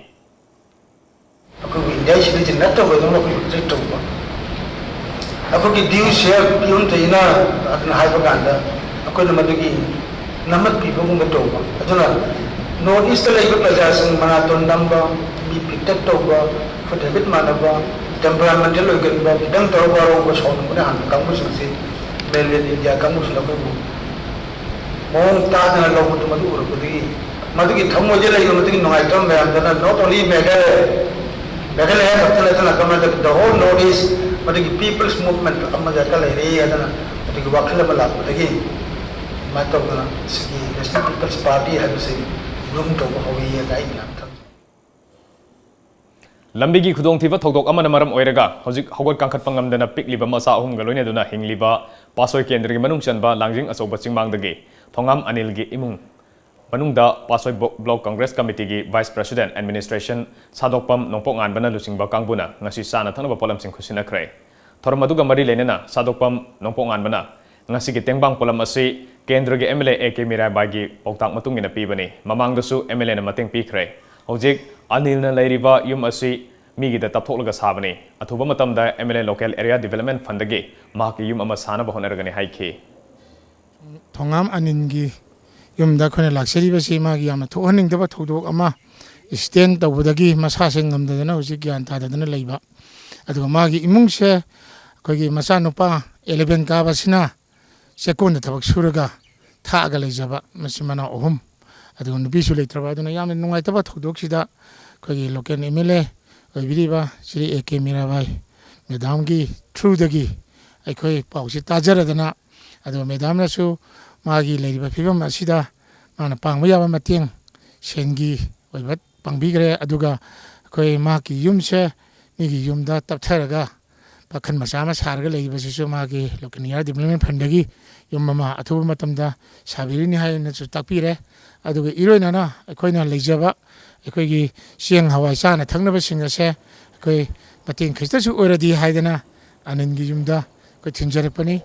ꯑꯩꯈꯣꯏꯕꯨ ꯏꯟꯗꯤꯌꯥꯒꯤ citizen ꯅꯠꯇꯕꯗꯧꯅ ꯑꯩꯈꯣꯏꯕꯨ treat ꯇꯧꯕ, ꯑꯩꯈꯣꯏꯒꯤ due share ꯄꯤꯐꯝ ꯊꯣꯛꯏꯅ ꯑꯗꯨꯅ ꯍꯥꯏꯕ ꯀꯥꯟꯗ ꯑꯩꯈꯣꯏꯅ ꯃꯗꯨꯒꯤ ꯅꯝꯃꯠꯄꯤꯕꯒꯨꯝꯕ ꯇꯧꯕ꯫ ꯑꯗꯨꯅ North East ꯇ ꯂꯩꯕ ꯄ꯭ꯔꯖꯥꯁꯤꯡ ꯃꯅꯥꯇꯣꯟ ꯅꯝꯕ, ꯃꯤ ꯄꯤꯛꯇꯛ ꯇꯧꯕ, food habit ꯃꯥꯟꯅꯕ, temperamental ꯑꯣꯏꯒꯟꯕ, ꯈꯤꯇꯪ ꯇꯧꯔ ꯋꯥꯔꯧꯕ, ꯁꯥꯎꯅꯤꯡꯕꯅ ꯍꯥꯟꯕ ꯀꯥꯡꯕꯨꯁꯤꯡꯁꯤ mainland India ꯀꯥꯡꯕꯨꯁꯤꯅ ꯑꯩꯈꯣꯏꯕꯨ ꯃꯑꯣꯡ ꯇꯥꯗꯅ ꯂꯧꯕꯗꯨ ꯃꯗꯨ ꯎꯔꯛꯄꯗꯒꯤ ꯃꯗꯨꯒꯤ ꯊꯃꯣꯏꯗ ꯂꯩꯕ ꯃꯗꯨꯒꯤ ꯅꯨꯡꯉꯥꯏꯇꯕ ꯃꯌꯥꯝꯗꯨꯅ not only Meghalaya, Meghalaya ꯈꯛꯇ ꯅꯠꯇꯅ ꯀꯔꯝꯍꯥꯏꯅ the whole North East ꯃꯗꯨꯒꯤ people's movement ꯑꯃ ꯗꯔꯀꯥꯔ ꯂꯩꯔꯦ ꯍꯥꯏꯗꯅ ꯃꯗꯨꯒꯤ ꯋꯥꯈꯜ ꯑꯃ ꯂꯥꯛꯄꯗꯒꯤ ꯑꯗꯨꯃꯥꯏꯅ ꯇꯧꯗꯅ ꯁꯤꯒꯤ National People's Party ꯍꯥꯏꯕꯁꯤ ꯒ꯭ꯔꯨꯝ ꯇꯧꯕ ꯍꯧꯔꯤ ꯍꯥꯏꯅ ꯑꯩ ꯃꯌꯥꯝ ꯊꯝꯖꯩ꯫ ꯂꯝꯕꯤꯒꯤ ꯈꯨꯗꯣꯡꯊꯤꯕ ꯊꯧꯗꯣꯛ ꯑꯃꯅ ꯃꯔꯝ ꯑꯣꯏꯔꯒ ꯍꯧꯖꯤꯛ ꯍꯧꯒꯠ ꯀꯥꯡꯈꯠꯄ ꯉꯝꯗꯅ ꯄꯤꯛꯂꯤꯕ ꯃꯆꯥ ꯑꯍꯨꯝꯒ ꯂꯣꯏꯅꯗꯨꯅ ꯍꯤꯡꯂꯤꯕ ꯄꯥꯠꯁꯣꯏ ꯀꯦꯟꯗ꯭ꯔꯒꯤ ꯃꯅꯨꯡ ꯆꯟꯕ ꯂꯥꯡꯖꯤꯡ ꯑꯆꯧꯕ ꯆꯤꯡꯃꯥꯡꯗꯒꯤ ꯊꯣꯉꯥꯝ ꯑꯅꯤꯜꯒꯤ ꯏꯃꯨꯡ ꯃꯅꯨꯡꯗ ꯄꯥꯠꯁꯣꯏ ꯕ꯭ꯂꯣ-, Block Congress Committee ꯒꯤ Vice President Administration ꯁꯥꯗꯣꯛꯄꯝ ꯅꯣꯡꯄꯣꯛ ꯉꯥꯟꯕꯅ ꯂꯨꯆꯤꯡꯕ ꯀꯥꯡꯕꯨꯅ ꯉꯁꯤ ꯆꯥꯅ ꯊꯛꯅꯕ ꯄꯣꯠꯂꯝꯁꯤꯡ ꯈꯨꯠꯁꯤꯟꯅꯈ꯭ꯔꯦ꯫ ꯊꯧꯔꯝ ꯑꯗꯨꯒ ꯃꯔꯤ ꯂꯩꯅꯅ ꯁꯥꯗꯣꯛꯄꯝ ꯅꯣꯡꯄꯣꯛ ꯉꯥꯟꯕꯅ ꯉꯁꯤꯒꯤ ꯇꯦꯡꯕꯥꯡ ꯄꯣꯠꯂꯝ ꯑꯁꯤ ꯀꯦꯟꯗ꯭ꯔꯒꯤ M L A A K ꯃꯤꯔꯥꯕꯥꯏꯒꯤ ꯄꯥꯎꯇꯥꯛ ꯃꯇꯨꯡ ꯏꯟꯅ ꯄꯤꯕꯅꯤ꯫ ꯃꯃꯥꯡꯗꯁꯨ M L A ꯅ ꯃꯇꯦꯡ ꯄꯤꯈ꯭ꯔꯦ꯫ ꯍꯧꯖꯤꯛ ꯑꯅꯤꯜꯅ ꯂꯩꯔꯤꯕ ꯌꯨꯝ ꯑꯁꯤ ꯃꯤꯒꯤꯗ ꯇꯞꯊꯣꯛꯂꯒ ꯁꯥꯕꯅꯤ꯫ ꯑꯊꯨꯕ ꯃꯇꯝꯗ M L A Local Area Development Fund ꯗꯒꯤ ꯃꯍꯥꯛꯀꯤ ꯌꯨꯝ ꯑꯃ ꯁꯥꯅꯕ ꯍꯣꯠꯅꯔꯒꯅꯤ ꯍꯥꯏꯈꯤ꯫ ꯊꯣꯉꯥꯝ ꯑꯅꯤꯜꯒꯤ ꯌꯨꯝꯗ ꯑꯩꯈꯣꯏꯅ ꯂꯥꯛꯆꯔꯤꯕꯁꯤ ꯃꯥꯒꯤ ꯌꯥꯝꯅ ꯊꯣꯛꯍꯟꯅꯤꯡꯗꯕ ꯊꯧꯗꯣꯛ ꯑꯃ accident ꯇꯧꯕꯗꯒꯤ ꯃꯁꯥꯁꯦ ꯉꯝꯗꯗꯅ ꯍꯧꯖꯤꯛ ꯒ꯭ꯌꯥꯟ ꯇꯥꯗꯗꯅ ꯂꯩꯕ꯫ ꯑꯗꯨꯒ ꯃꯥꯒꯤ ꯏꯃꯨꯡꯁꯦ ꯑꯩꯈꯣꯏꯒꯤ ꯃꯆꯥꯅꯨꯄꯥ eleven ꯀꯥꯕꯁꯤꯅ ꯆꯦꯛꯀꯣꯟꯗ ꯊꯕꯛ ꯁꯨꯔꯒ ꯊꯥꯛꯑꯒ ꯂꯩꯖꯕ ꯃꯆꯤꯟ ꯃꯅꯥꯎ ꯑꯍꯨꯝ, ꯑꯗꯨꯒ ꯅꯨꯄꯤꯁꯨ ꯂꯩꯇ꯭ꯔꯕ꯫ ꯑꯗꯨꯅ ꯌꯥꯝꯅ ꯅꯨꯡꯉꯥꯏꯇꯕ ꯊꯧꯗꯣꯛꯁꯤꯗ ꯑꯩꯈꯣꯏꯒꯤ local M L A ꯑꯣꯏꯕꯤꯔꯤꯕ Shri A K Mirabai madam ꯒꯤ through ꯗꯒꯤ ꯑꯩꯈꯣꯏ ꯄꯥꯎꯁꯤ ꯇꯥꯖꯔꯗꯅ, ꯑꯗꯨꯒ madam ꯅꯁꯨ ꯃꯥꯒꯤ ꯂꯩꯔꯤꯕ ꯐꯤꯕꯝ ꯑꯁꯤꯗ ꯃꯥꯅ ꯄꯥꯡꯕ ꯌꯥꯕ ꯃꯇꯦꯡ ꯁꯦꯟꯒꯤ ꯑꯣꯏꯕ ꯄꯥꯡꯕꯤꯈ꯭ꯔꯦ꯫ ꯑꯗꯨꯒ ꯑꯩꯈꯣꯏ ꯃꯍꯥꯛꯀꯤ ꯌꯨꯝꯁꯦ ꯃꯤꯒꯤ ꯌꯨꯝꯗ ꯇꯞꯊꯔꯒ ꯄꯥꯈꯟ ꯃꯆꯥ ꯑꯃ ꯁꯥꯔꯒ ꯂꯩꯕꯁꯤꯁꯨ ꯃꯥꯒꯤ Local Area Development Fund ꯗꯒꯤ ꯌꯨꯝ ꯑꯃ ꯑꯊꯨꯕ ꯃꯇꯝꯗ ꯁꯥꯕꯤꯔꯤꯅꯤ ꯍꯥꯏꯅꯁꯨ ꯇꯥꯛꯄꯤꯔꯦ꯫ ꯑꯗꯨꯒ ꯏꯔꯣꯏꯅꯅ ꯑꯩꯈꯣꯏꯅ ꯂꯩꯖꯕ ꯑꯩꯈꯣꯏꯒꯤ ꯆꯦꯡ ꯍꯋꯥꯏ ꯆꯥꯅ ꯊꯛꯅꯕꯁꯤꯡ ꯑꯁꯦ ꯑꯩꯈꯣꯏ ꯃꯇꯦꯡ ꯈꯤꯇꯁꯨ ꯑꯣꯏꯔꯗꯤ ꯍꯥꯏꯗꯅ ꯑꯅꯤꯜꯒꯤ ꯌꯨꯝꯗ ꯑꯩꯈꯣꯏ ꯊꯤꯟꯖꯔꯛꯄꯅꯤ꯫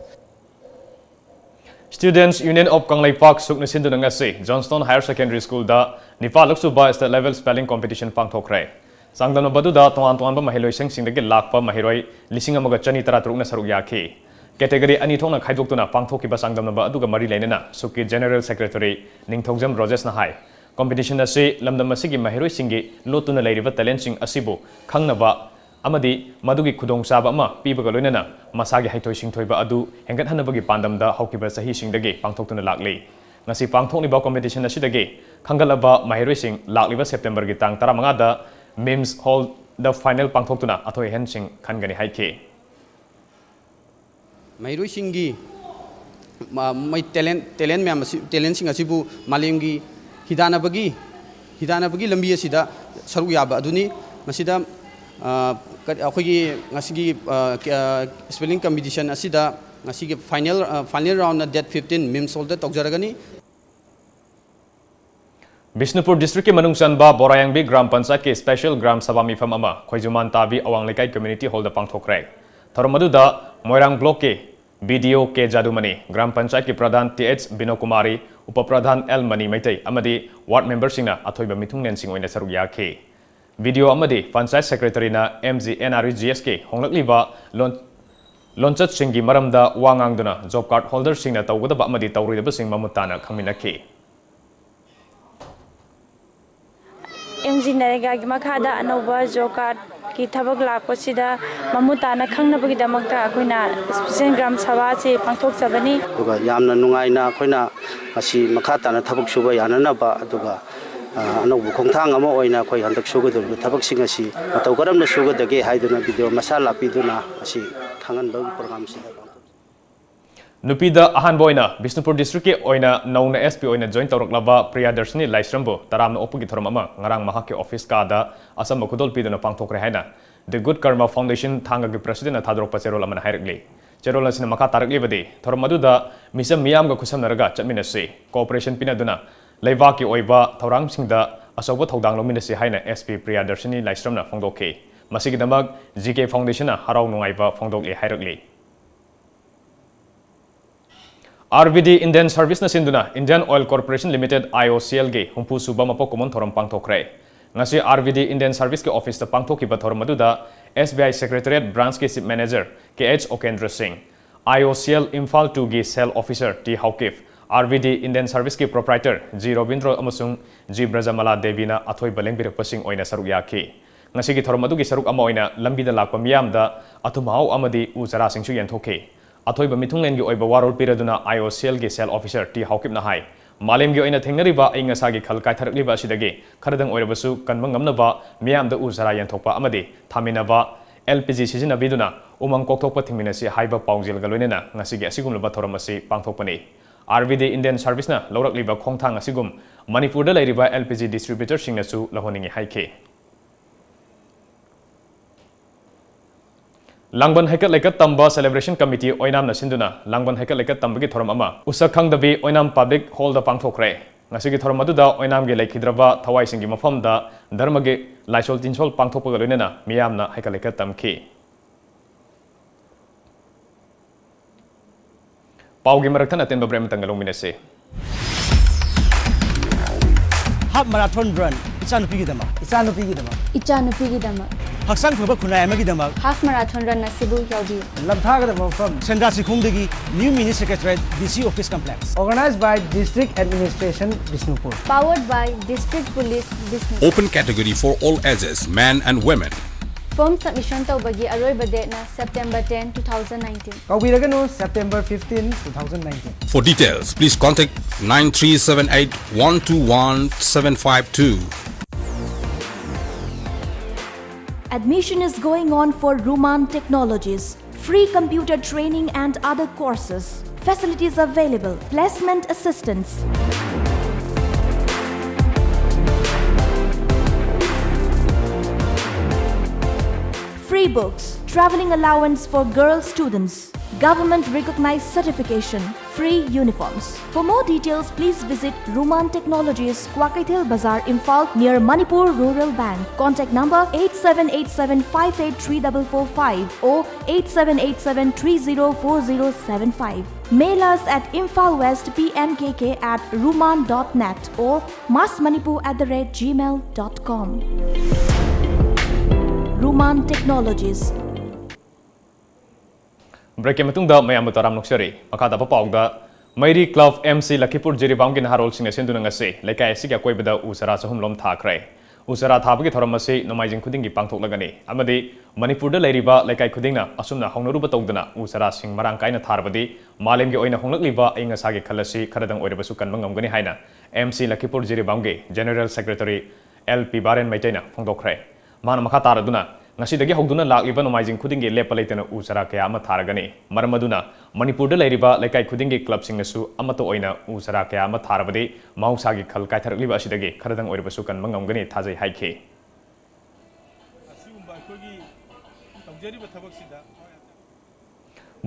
Students Union of ꯀꯪꯂꯩꯄꯥꯛ ꯁꯨꯛꯅ ꯁꯤꯟꯗꯨꯅ ꯉꯁꯤ Johnstone Higher Secondary School ꯗ ꯅꯤꯄꯥꯜꯂꯛ ꯁꯨꯕ State Level Spelling Competition ꯄꯥꯡꯊꯣꯛꯈ꯭ꯔꯦ꯫ ꯆꯥꯡꯗꯝꯅꯕꯗꯨꯗ ꯇꯣꯉꯥꯟ ꯇꯣꯉꯥꯟꯕ ꯃꯍꯩꯂꯣꯏꯁꯪꯁꯤꯡꯗꯒꯤ ꯂꯥꯛꯄ ꯃꯍꯩꯔꯣꯏ ꯂꯤꯁꯤꯡ ꯑꯃꯒ ꯆꯅꯤ ꯇꯔꯥꯇꯔꯨꯛꯅ ꯁꯔꯨꯛ ꯌꯥꯈꯤ꯫ Category ꯑꯅꯤ ꯊꯣꯛꯅ ꯈꯥꯏꯗꯣꯛꯇꯨꯅ ꯄꯥꯡꯊꯣꯛꯈꯤꯕ ꯆꯥꯡꯗꯝꯅꯕ ꯑꯗꯨꯒ ꯃꯔꯤ ꯂꯩꯅꯅ ꯁꯨꯛꯀꯤ General Secretary ꯅꯤꯡꯊꯧꯖꯝ ꯔꯣꯖꯦꯁꯅ ꯍꯥꯏ, competition ꯑꯁꯤ ꯂꯝꯗꯝ ꯑꯁꯤꯒꯤ ꯃꯍꯩꯔꯣꯏꯁꯤꯡꯒꯤ ꯂꯣꯠꯇꯨꯅ ꯂꯩꯔꯤꯕ talentꯁꯤꯡ ꯑꯁꯤꯕꯨ ꯈꯪꯅꯕ ꯑꯃꯗꯤ ꯃꯗꯨꯒꯤ ꯈꯨꯗꯣꯡꯆꯥꯕ ꯑꯃ ꯄꯤꯕꯒ ꯂꯣꯏꯅꯅ ꯃꯁꯥꯒꯤ ꯍꯩꯊꯣꯏ ꯁꯤꯡꯊꯣꯏꯕ ꯑꯗꯨ ꯍꯦꯟꯒꯠꯍꯟꯅꯕꯒꯤ ꯄꯥꯟꯗꯝꯗ ꯍꯧꯈꯤꯕ ꯆꯍꯤꯁꯤꯡꯗꯒꯤ ꯄꯥꯡꯊꯣꯛꯇꯨꯅ ꯂꯥꯛꯂꯤ꯫ ꯉꯁꯤ ꯄꯥꯡꯊꯣꯛꯂꯤꯕ competition ꯑꯁꯤꯗꯒꯤ ꯈꯟꯒꯠꯂꯕ ꯃꯍꯩꯔꯣꯏꯁꯤꯡ ꯂꯥꯛꯂꯤꯕ Septemberꯒꯤ ꯇꯥꯡ ꯇꯔꯥꯃꯉꯥꯗ MIMS Hallꯗ final ꯄꯥꯡꯊꯣꯛꯇꯨꯅ ꯑꯊꯣꯏ ꯑꯍꯦꯟꯁꯤꯡ ꯈꯟꯒꯅꯤ ꯍꯥꯏꯈꯤ꯫ ꯃꯍꯩꯔꯣꯏꯁꯤꯡꯒꯤ, ꯃ-, ꯃꯩ talent, talent ꯃꯌꯥꯝ ꯑꯁꯤ, talentꯁꯤꯡ ꯑꯁꯤꯕꯨ ꯃꯥꯂꯦꯝꯒꯤ ꯍꯤꯗꯥꯟꯅꯕꯒꯤ, ꯍꯤꯗꯥꯟꯅꯕꯒꯤ ꯂꯝꯕꯤ ꯑꯁꯤꯗ ꯁꯔꯨꯛ ꯌꯥꯕ ꯑꯗꯨꯅꯤ꯫ ꯃꯁꯤꯗ, ꯑ, ꯀ-, ꯑꯩꯈꯣꯏꯒꯤ ꯉꯁꯤꯒꯤ, ꯑ, ꯀ-, ꯑ, spelling competition ꯑꯁꯤꯗ ꯉꯁꯤꯒꯤ final, ꯑ, final roundꯅ date fifteen MIMS Hallꯗ ꯇꯧꯖꯔꯒꯅꯤ꯫ Bishnupur districtꯀꯤ ꯃꯅꯨꯡ ꯆꯟꯕ ꯕꯣꯔꯥꯌꯥꯡꯕꯤ ꯒ꯭ꯔꯥꯝ ꯄꯟꯆꯥꯌꯠꯀꯤ special ꯒ꯭ꯔꯥꯝ ꯁꯚꯥ ꯃꯤꯐꯝ ꯑꯃ ꯈꯣꯏꯖꯨꯃꯥꯟ ꯇꯥꯕꯤ ꯑꯋꯥꯡ ꯂꯩꯀꯥꯏ community hallꯗ ꯄꯥꯡꯊꯣꯛꯈ꯭ꯔꯦ꯫ ꯊꯧꯔꯝ ꯑꯗꯨꯗ ꯃꯣꯏꯔꯥꯡ blockꯀꯤ BDO ꯀꯦ ꯖꯥꯗꯨꯃꯅꯤ, ꯒ꯭ꯔꯥꯝ ꯄꯟꯆꯥꯌꯠꯀꯤ ꯄ꯭ꯔꯙꯥꯟ ꯇꯤ ꯑꯩꯆ ꯕꯤꯅꯣꯀꯨꯃꯥꯔꯤ, ꯎꯄ ꯄ꯭ꯔꯙꯥꯟ ꯑꯦꯜ ꯃꯅꯤꯃꯩꯇꯩ ꯑꯃꯗꯤ ward memberꯁꯤꯡꯅ ꯑꯊꯣꯏꯕ ꯃꯤꯊꯨꯡꯂꯦꯟꯁꯤꯡ ꯑꯣꯏꯅ ꯁꯔꯨꯛ ꯌꯥꯈꯤ꯫ BDO ꯑꯃꯗꯤ ꯄꯟꯆꯥꯌꯠ secretaryꯅ MGNREGSꯀꯤ ꯍꯣꯡꯂꯛꯂꯤꯕ ꯂꯣꯟ-, ꯂꯣꯟꯆꯠꯁꯤꯡꯒꯤ ꯃꯔꯝꯗ ꯋꯥ ꯉꯥꯡꯗꯨꯅ job card holderꯁꯤꯡꯅ ꯇꯧꯒꯗꯕ ꯑꯃꯗꯤ ꯇꯧꯔꯣꯏꯗꯕꯁꯤꯡ ꯃꯃꯨꯠ ꯇꯥꯅ ꯈꯪꯃꯤꯟꯅꯈꯤ꯫ MGNREGAꯒꯤ ꯃꯈꯥꯗ ꯑꯅꯧꯕ job cardꯀꯤ ꯊꯕꯛ ꯂꯥꯛꯄꯁꯤꯗ ꯃꯃꯨꯠ ꯇꯥꯅ ꯈꯪꯅꯕꯒꯤꯗꯃꯛꯇ ꯑꯩꯈꯣꯏꯅ special ꯒ꯭ꯔꯥꯝ ꯁꯚꯥꯁꯤ ꯄꯥꯡꯊꯣꯛꯆꯕꯅꯤ꯫ ꯑꯗꯨꯒ ꯌꯥꯝꯅ ꯅꯨꯡꯉꯥꯏꯅ ꯑꯩꯈꯣꯏꯅ ꯃꯁꯤ ꯃꯈꯥ ꯇꯥꯅ ꯊꯕꯛ ꯁꯨꯕ ꯌꯥꯅꯅꯕ, ꯑꯗꯨꯒ, ꯑ, ꯑꯅꯧꯕ ꯈꯣꯡꯊꯥꯡ ꯑꯃ ꯑꯣꯏꯅ ꯑꯩꯈꯣꯏ ꯍꯟꯗꯛ ꯁꯨꯒꯗꯧꯔꯤꯕ ꯊꯕꯛꯁꯤꯡ ꯑꯁꯤ ꯃꯇꯧ ꯀꯔꯝꯅ ꯁꯨꯒꯗꯒꯦ ꯍꯥꯏꯗꯨꯅ video ꯃꯁꯥ ꯂꯥꯛꯄꯤꯗꯨꯅ ꯑꯁꯤ ꯈꯪꯍꯟꯕꯒꯤ programꯁꯤꯗ ꯄꯥꯡꯊꯣꯛꯆꯩ꯫ ꯅꯨꯄꯤꯗ ꯑꯍꯥꯟꯕ ꯑꯣꯏꯅ ꯕꯤꯁꯅꯨꯄꯨꯔ districtꯀꯤ ꯑꯣꯏꯅ ꯅꯧꯅ SP ꯑꯣꯏꯅ join ꯇꯧꯔꯛꯂꯕ ꯄ꯭ꯔꯤꯌꯥꯗꯔꯁꯤꯅꯤ ꯂꯥꯏꯁ꯭ꯔꯝꯕꯨ ꯇꯔꯥꯝꯅ ꯑꯣꯛꯄꯒꯤ ꯊꯧꯔꯝ ꯑꯃ ꯉꯔꯥꯡ ꯃꯍꯥꯛꯀꯤ office ꯀꯥꯗ ꯑꯆꯝꯕ ꯈꯨꯗꯣꯜ ꯄꯤꯗꯨꯅ ꯄꯥꯡꯊꯣꯛꯈ꯭ꯔꯦ ꯍꯥꯏꯅ The Good Karma Foundation ꯊꯥꯡꯒꯒꯤ presidentꯅ ꯊꯥꯗꯣꯔꯛꯄ ꯆꯦꯔꯣꯜ ꯑꯃꯅ ꯍꯥꯏꯔꯛꯂꯤ꯫ ꯆꯦꯔꯣꯜ ꯑꯁꯤꯅ ꯃꯈꯥ ꯇꯥꯔꯛꯂꯤꯕꯗꯤ, ꯊꯧꯔꯝ ꯑꯗꯨꯗ ꯃꯤꯆꯝ ꯃꯤꯌꯥꯝꯒ ꯈꯨꯠꯁꯝꯅꯔꯒ ꯆꯠꯃꯤꯟꯅꯁꯤ, cooperation ꯄꯤꯅꯗꯨꯅ ꯂꯩꯕꯥꯛꯀꯤ ꯑꯣꯏꯕ ꯊꯧꯔꯥꯡꯁꯤꯡꯗ ꯑꯆꯧꯕ ꯊꯧꯗꯥꯡ ꯂꯧꯃꯤꯟꯅꯁꯤ ꯍꯥꯏꯅ SP ꯄ꯭ꯔꯤꯌꯥꯗꯔꯁꯤꯅꯤ ꯂꯥꯏꯁ꯭ꯔꯝꯅ ꯐꯣꯡꯗꯣꯛꯈꯤ꯫ ꯃꯁꯤꯒꯤꯗꯃꯛ GK Foundationꯅ ꯍꯔꯥꯎ ꯅꯨꯡꯉꯥꯏꯕ ꯐꯣꯡꯗꯣꯛꯂꯤ ꯍꯥꯏꯔꯛꯂꯤ꯫ RVD Indian Serviceꯅ ꯁꯤꯟꯗꯨꯅ Indian Oil Corporation Limited, IOCLꯒꯤ ꯍꯨꯝꯐꯨ ꯁꯨꯕ ꯃꯄꯣꯛ ꯀꯨꯝꯑꯣꯟ ꯊꯧꯔꯝ ꯄꯥꯡꯊꯣꯛꯈ꯭ꯔꯦ꯫ ꯉꯁꯤ RVD Indian Serviceꯀꯤ officeꯇ ꯄꯥꯡꯊꯣꯛꯈꯤꯕ ꯊꯧꯔꯝ ꯑꯗꯨꯗ SBI Secretariat Branchꯀꯤ Chief Manager KH Okendra Singh, IOCL Imphal ꯇꯨꯒꯤ sale officer T Haokip, RVD Indian Serviceꯀꯤ proprietor ꯖꯤ ꯔꯣꯕꯤꯟꯗ꯭ꯔꯣ ꯑꯃꯁꯨꯡ ꯖꯤ ꯕ꯭ꯔꯖꯃꯂꯥ ꯗꯦꯕꯤꯅ ꯑꯊꯣꯏꯕ ꯂꯦꯡꯕꯤꯔꯛꯄꯁꯤꯡ ꯑꯣꯏꯅ ꯁꯔꯨꯛ ꯌꯥꯈꯤ꯫ ꯉꯁꯤꯒꯤ ꯊꯧꯔꯝ ꯑꯗꯨꯒꯤ ꯁꯔꯨꯛ ꯑꯃ ꯑꯣꯏꯅ ꯂꯝꯕꯤꯗ ꯂꯥꯛꯄ ꯃꯤꯌꯥꯝꯗ ꯑꯊꯨꯝ ꯑꯍꯥꯎ ꯑꯃꯗꯤ ꯎ ꯆꯥꯔꯥꯁꯤꯡꯁꯨ ꯌꯦꯟꯊꯣꯛꯈꯤ꯫ ꯑꯊꯣꯏꯕ ꯃꯤꯊꯨꯡꯂꯦꯟꯒꯤ ꯑꯣꯏꯕ ꯋꯥꯔꯣꯜ ꯄꯤꯔꯗꯨꯅ IOCLꯒꯤ ꯁꯦꯜ ꯑꯣꯐꯤꯁꯔ ꯇꯤ ꯍꯥꯎꯀꯤꯞꯅ ꯍꯥꯏ, ꯃꯥꯂꯦꯝꯒꯤ ꯑꯣꯏꯅ ꯊꯦꯡꯅꯔꯤꯕ ꯑꯏꯪ ꯑꯁꯥꯒꯤ ꯈꯜ ꯀꯥꯏꯊꯔꯛꯂꯤꯕ ꯑꯁꯤꯗꯒꯤ ꯈꯔꯗꯪ ꯑꯣꯏꯔꯕꯁꯨ ꯀꯟꯕ ꯉꯝꯅꯕ ꯃꯤꯌꯥꯝꯗ ꯎ ꯆꯥꯔꯥ ꯌꯦꯟꯊꯣꯛꯄ ꯑꯃꯗꯤ ꯊꯥꯃꯤꯟꯅꯕ, LPG ꯁꯤꯖꯤꯟꯅꯕꯤꯗꯨꯅ ꯎꯃꯪ ꯀꯣꯛꯊꯣꯛꯄ ꯊꯤꯡꯃꯤꯟꯅꯁꯤ ꯍꯥꯏꯕ ꯄꯥꯎꯖꯦꯜꯒ ꯂꯣꯏꯅꯅ ꯉꯁꯤꯒꯤ ꯑꯁꯤꯒꯨꯝꯂꯕ ꯊꯧꯔꯝ ꯑꯁꯤ ꯄꯥꯡꯊꯣꯛꯄꯅꯤ꯫ RVD Indian Serviceꯅ ꯂꯧꯔꯛꯂꯤꯕ ꯈꯣꯡꯊꯥꯡ ꯑꯁꯤꯒꯨꯝ ꯃꯅꯤꯄꯨꯔꯗ ꯂꯩꯔꯤꯕ LPG distributorꯁꯤꯡꯅꯁꯨ ꯂꯧꯍꯟꯅꯤꯡꯏ ꯍꯥꯏꯈꯤ꯫ ꯂꯥꯡꯕꯟ ꯍꯩꯀꯠ ꯂꯩꯀꯠ ꯇꯝꯕ celebration committee ꯑꯣꯏꯅꯥꯝꯅ ꯁꯤꯟꯗꯨꯅ ꯂꯥꯡꯕꯟ ꯍꯩꯀꯠ ꯂꯩꯀꯠ ꯇꯝꯕꯒꯤ ꯊꯧꯔꯝ ꯑꯃ ꯎꯁꯛ ꯈꯪꯗꯕꯤ ꯑꯣꯏꯅꯥꯝ public hallꯗ ꯄꯥꯡꯊꯣꯛꯈ꯭ꯔꯦ꯫ ꯉꯁꯤꯒꯤ ꯊꯧꯔꯝ ꯑꯗꯨꯗ ꯑꯣꯏꯅꯥꯝꯒꯤ ꯂꯩꯈꯤꯗ꯭ꯔꯕ ꯊꯋꯥꯏꯁꯤꯡꯒꯤ ꯃꯐꯝꯗ ꯙꯔꯃꯒꯤ ꯂꯥꯏꯁꯣꯜ ꯇꯤꯟꯁꯣꯜ ꯄꯥꯡꯊꯣꯛꯄꯒ ꯂꯣꯏꯅꯅ ꯃꯤꯌꯥꯝꯅ ꯍꯩꯀꯠ ꯂꯩꯀꯠ ꯇꯝꯈꯤ꯫ ꯄꯥꯎꯒꯤ ꯃꯔꯛ ꯊꯠꯅ ꯑꯇꯦꯟꯕ break ꯑꯃꯇꯪꯒ ꯂꯧꯃꯤꯟꯅꯁꯤ꯫ Half marathon run, ꯏꯆꯥꯅꯨꯄꯤꯒꯤꯗꯃꯛ꯫ ꯏꯆꯥꯅꯨꯄꯤꯒꯤꯗꯃꯛ꯫ ꯏꯆꯥꯅꯨꯄꯤꯒꯤꯗꯃꯛ꯫ ꯍꯛꯆꯥꯡ ꯐꯕ ꯈꯨꯟꯅꯥꯏ ꯑꯃꯒꯤꯗꯃꯛ꯫ Half marathon run ꯑꯁꯤꯕꯨ ꯌꯥꯎꯕꯤꯌꯨ꯫ ꯂꯝꯊꯥꯒꯗꯕ ꯃꯐꯝ, ꯁꯦꯟꯗ꯭ꯔꯥ ꯆꯤꯡꯈꯣꯡꯗꯒꯤ New Mini Secretariat, DC Office Complex꯫ Organized by District Administration, Bishnupur. Powered by District Police, Bishnupur. Open category for all ages, men and women. Form submission ꯇꯧꯕꯒꯤ ꯑꯔꯣꯏꯕ dateꯅ September ten, two thousand nineteen. ꯀꯧꯕꯤꯔꯒꯅꯨ, September fifteen, two thousand nineteen. For details, please contact nine three seven eight one two one seven five two. Admission is going on for Ruman Technologies. Free computer training and other courses. Facilities available. Placement assistance. Free books. Traveling allowance for girl students. Government recognized certification. Free uniforms. For more details, please visit Ruman Technologies, Kwakeithel Bazar, Imphal, near Manipur Rural Bank. Contact number eight seven eight seven five eight three double four fiur eight seven eight seven three zero four zero seven five. Mail us at Imphal West P M K K at ruman dot net or massmanipur at the rate gmail dot com. Ruman Technologies. ꯕ꯭ꯔꯦꯛꯀꯤ ꯃꯇꯨꯡꯗ ꯃꯌꯥꯝꯕꯨ ꯇꯔꯥꯝ ꯅꯣꯛꯆꯔꯤ꯫ ꯃꯈꯥ ꯇꯥꯕ ꯄꯥꯎꯗ, ꯃꯩꯔꯤ ꯀ꯭ꯂꯕ ꯑꯦꯝ ꯁꯤ ꯂꯈꯤꯄꯨꯔ ꯖꯤꯔꯤꯕꯥꯝꯒꯤ ꯅꯍꯥꯔꯣꯜꯁꯤꯡꯅ ꯁꯤꯟꯗꯨꯅ ꯉꯁꯤ ꯂꯩꯀꯥꯏ ꯑꯁꯤꯒꯤ ꯑꯀꯣꯏꯕꯗ ꯎ ꯆꯥꯔꯥ ꯆꯍꯨꯝ ꯂꯣꯝ ꯊꯥꯈ꯭ꯔꯦ꯫ ꯎ ꯆꯥꯔꯥ ꯊꯥꯕꯒꯤ ꯊꯧꯔꯝ ꯑꯁꯤ ꯅꯣꯡꯃꯥꯏꯖꯤꯡ ꯈꯨꯗꯤꯡꯒꯤ ꯄꯥꯡꯊꯣꯛꯂꯒꯅꯤ ꯑꯃꯗꯤ ꯃꯅꯤꯄꯨꯔꯗ ꯂꯩꯔꯤꯕ ꯂꯩꯀꯥꯏ ꯈꯨꯗꯤꯡꯅ ꯑꯁꯨꯝꯅ ꯍꯧꯅꯔꯨꯕ ꯇꯧꯗꯅ ꯎ ꯆꯥꯔꯥꯁꯤꯡ ꯃꯔꯥꯡ ꯀꯥꯏꯅ ꯊꯥꯔꯕꯗꯤ ꯃꯥꯂꯦꯝꯒꯤ ꯑꯣꯏꯅ ꯍꯣꯡꯂꯛꯂꯤꯕ ꯑꯏꯪ ꯑꯁꯥꯒꯤ ꯈꯜ ꯑꯁꯤ ꯈꯔꯗꯪ ꯑꯣꯏꯔꯕꯁꯨ ꯀꯟꯕ ꯉꯝꯒꯅꯤ ꯍꯥꯏꯅ ꯑꯦꯝ ꯁꯤ ꯂꯈꯤꯄꯨꯔ ꯖꯤꯔꯤꯕꯥꯝꯒꯤ general secretary L P Baren ꯃꯩꯇꯩꯅ ꯐꯣꯡꯗꯣꯛꯈ꯭ꯔꯦ꯫ ꯃꯍꯥꯛꯅ ꯃꯈꯥ ꯇꯥꯔꯗꯨꯅ, ꯉꯁꯤꯗꯒꯤ ꯍꯧꯗꯨꯅ ꯂꯥꯛꯂꯤꯕ ꯅꯣꯡꯃꯥꯏꯖꯤꯡ ꯈꯨꯗꯤꯡꯒꯤ ꯂꯦꯞꯄ ꯂꯩꯇꯅ ꯎ ꯆꯥꯔꯥ ꯀꯌꯥ ꯑꯃ ꯊꯥꯔꯒꯅꯤ꯫ ꯃꯔꯝ ꯑꯗꯨꯅ ꯃꯅꯤꯄꯨꯔꯗ ꯂꯩꯔꯤꯕ ꯂꯩꯀꯥꯏ ꯈꯨꯗꯤꯡꯒꯤ ꯀ꯭ꯂꯕꯁꯤꯡꯅꯁꯨ ꯑꯃꯠꯇ ꯑꯣꯏꯅ ꯎ ꯆꯥꯔꯥ ꯀꯌꯥ ꯑꯃ ꯊꯥꯔꯕꯗꯤ ꯃꯍꯧꯁꯥꯒꯤ ꯈꯜ ꯀꯥꯏꯊꯔꯛꯂꯤꯕ ꯑꯁꯤꯗꯒꯤ ꯈꯔꯗꯪ ꯑꯣꯏꯔꯕꯁꯨ ꯀꯟꯕ ꯉꯝꯒꯅꯤ ꯊꯥꯖꯩ ꯍꯥꯏꯈꯤ꯫ ꯑꯁꯤꯒꯨꯝꯕ ꯑꯩꯈꯣꯏꯒꯤ ꯇꯧꯖꯔꯤꯕ ꯊꯕꯛꯁꯤꯗ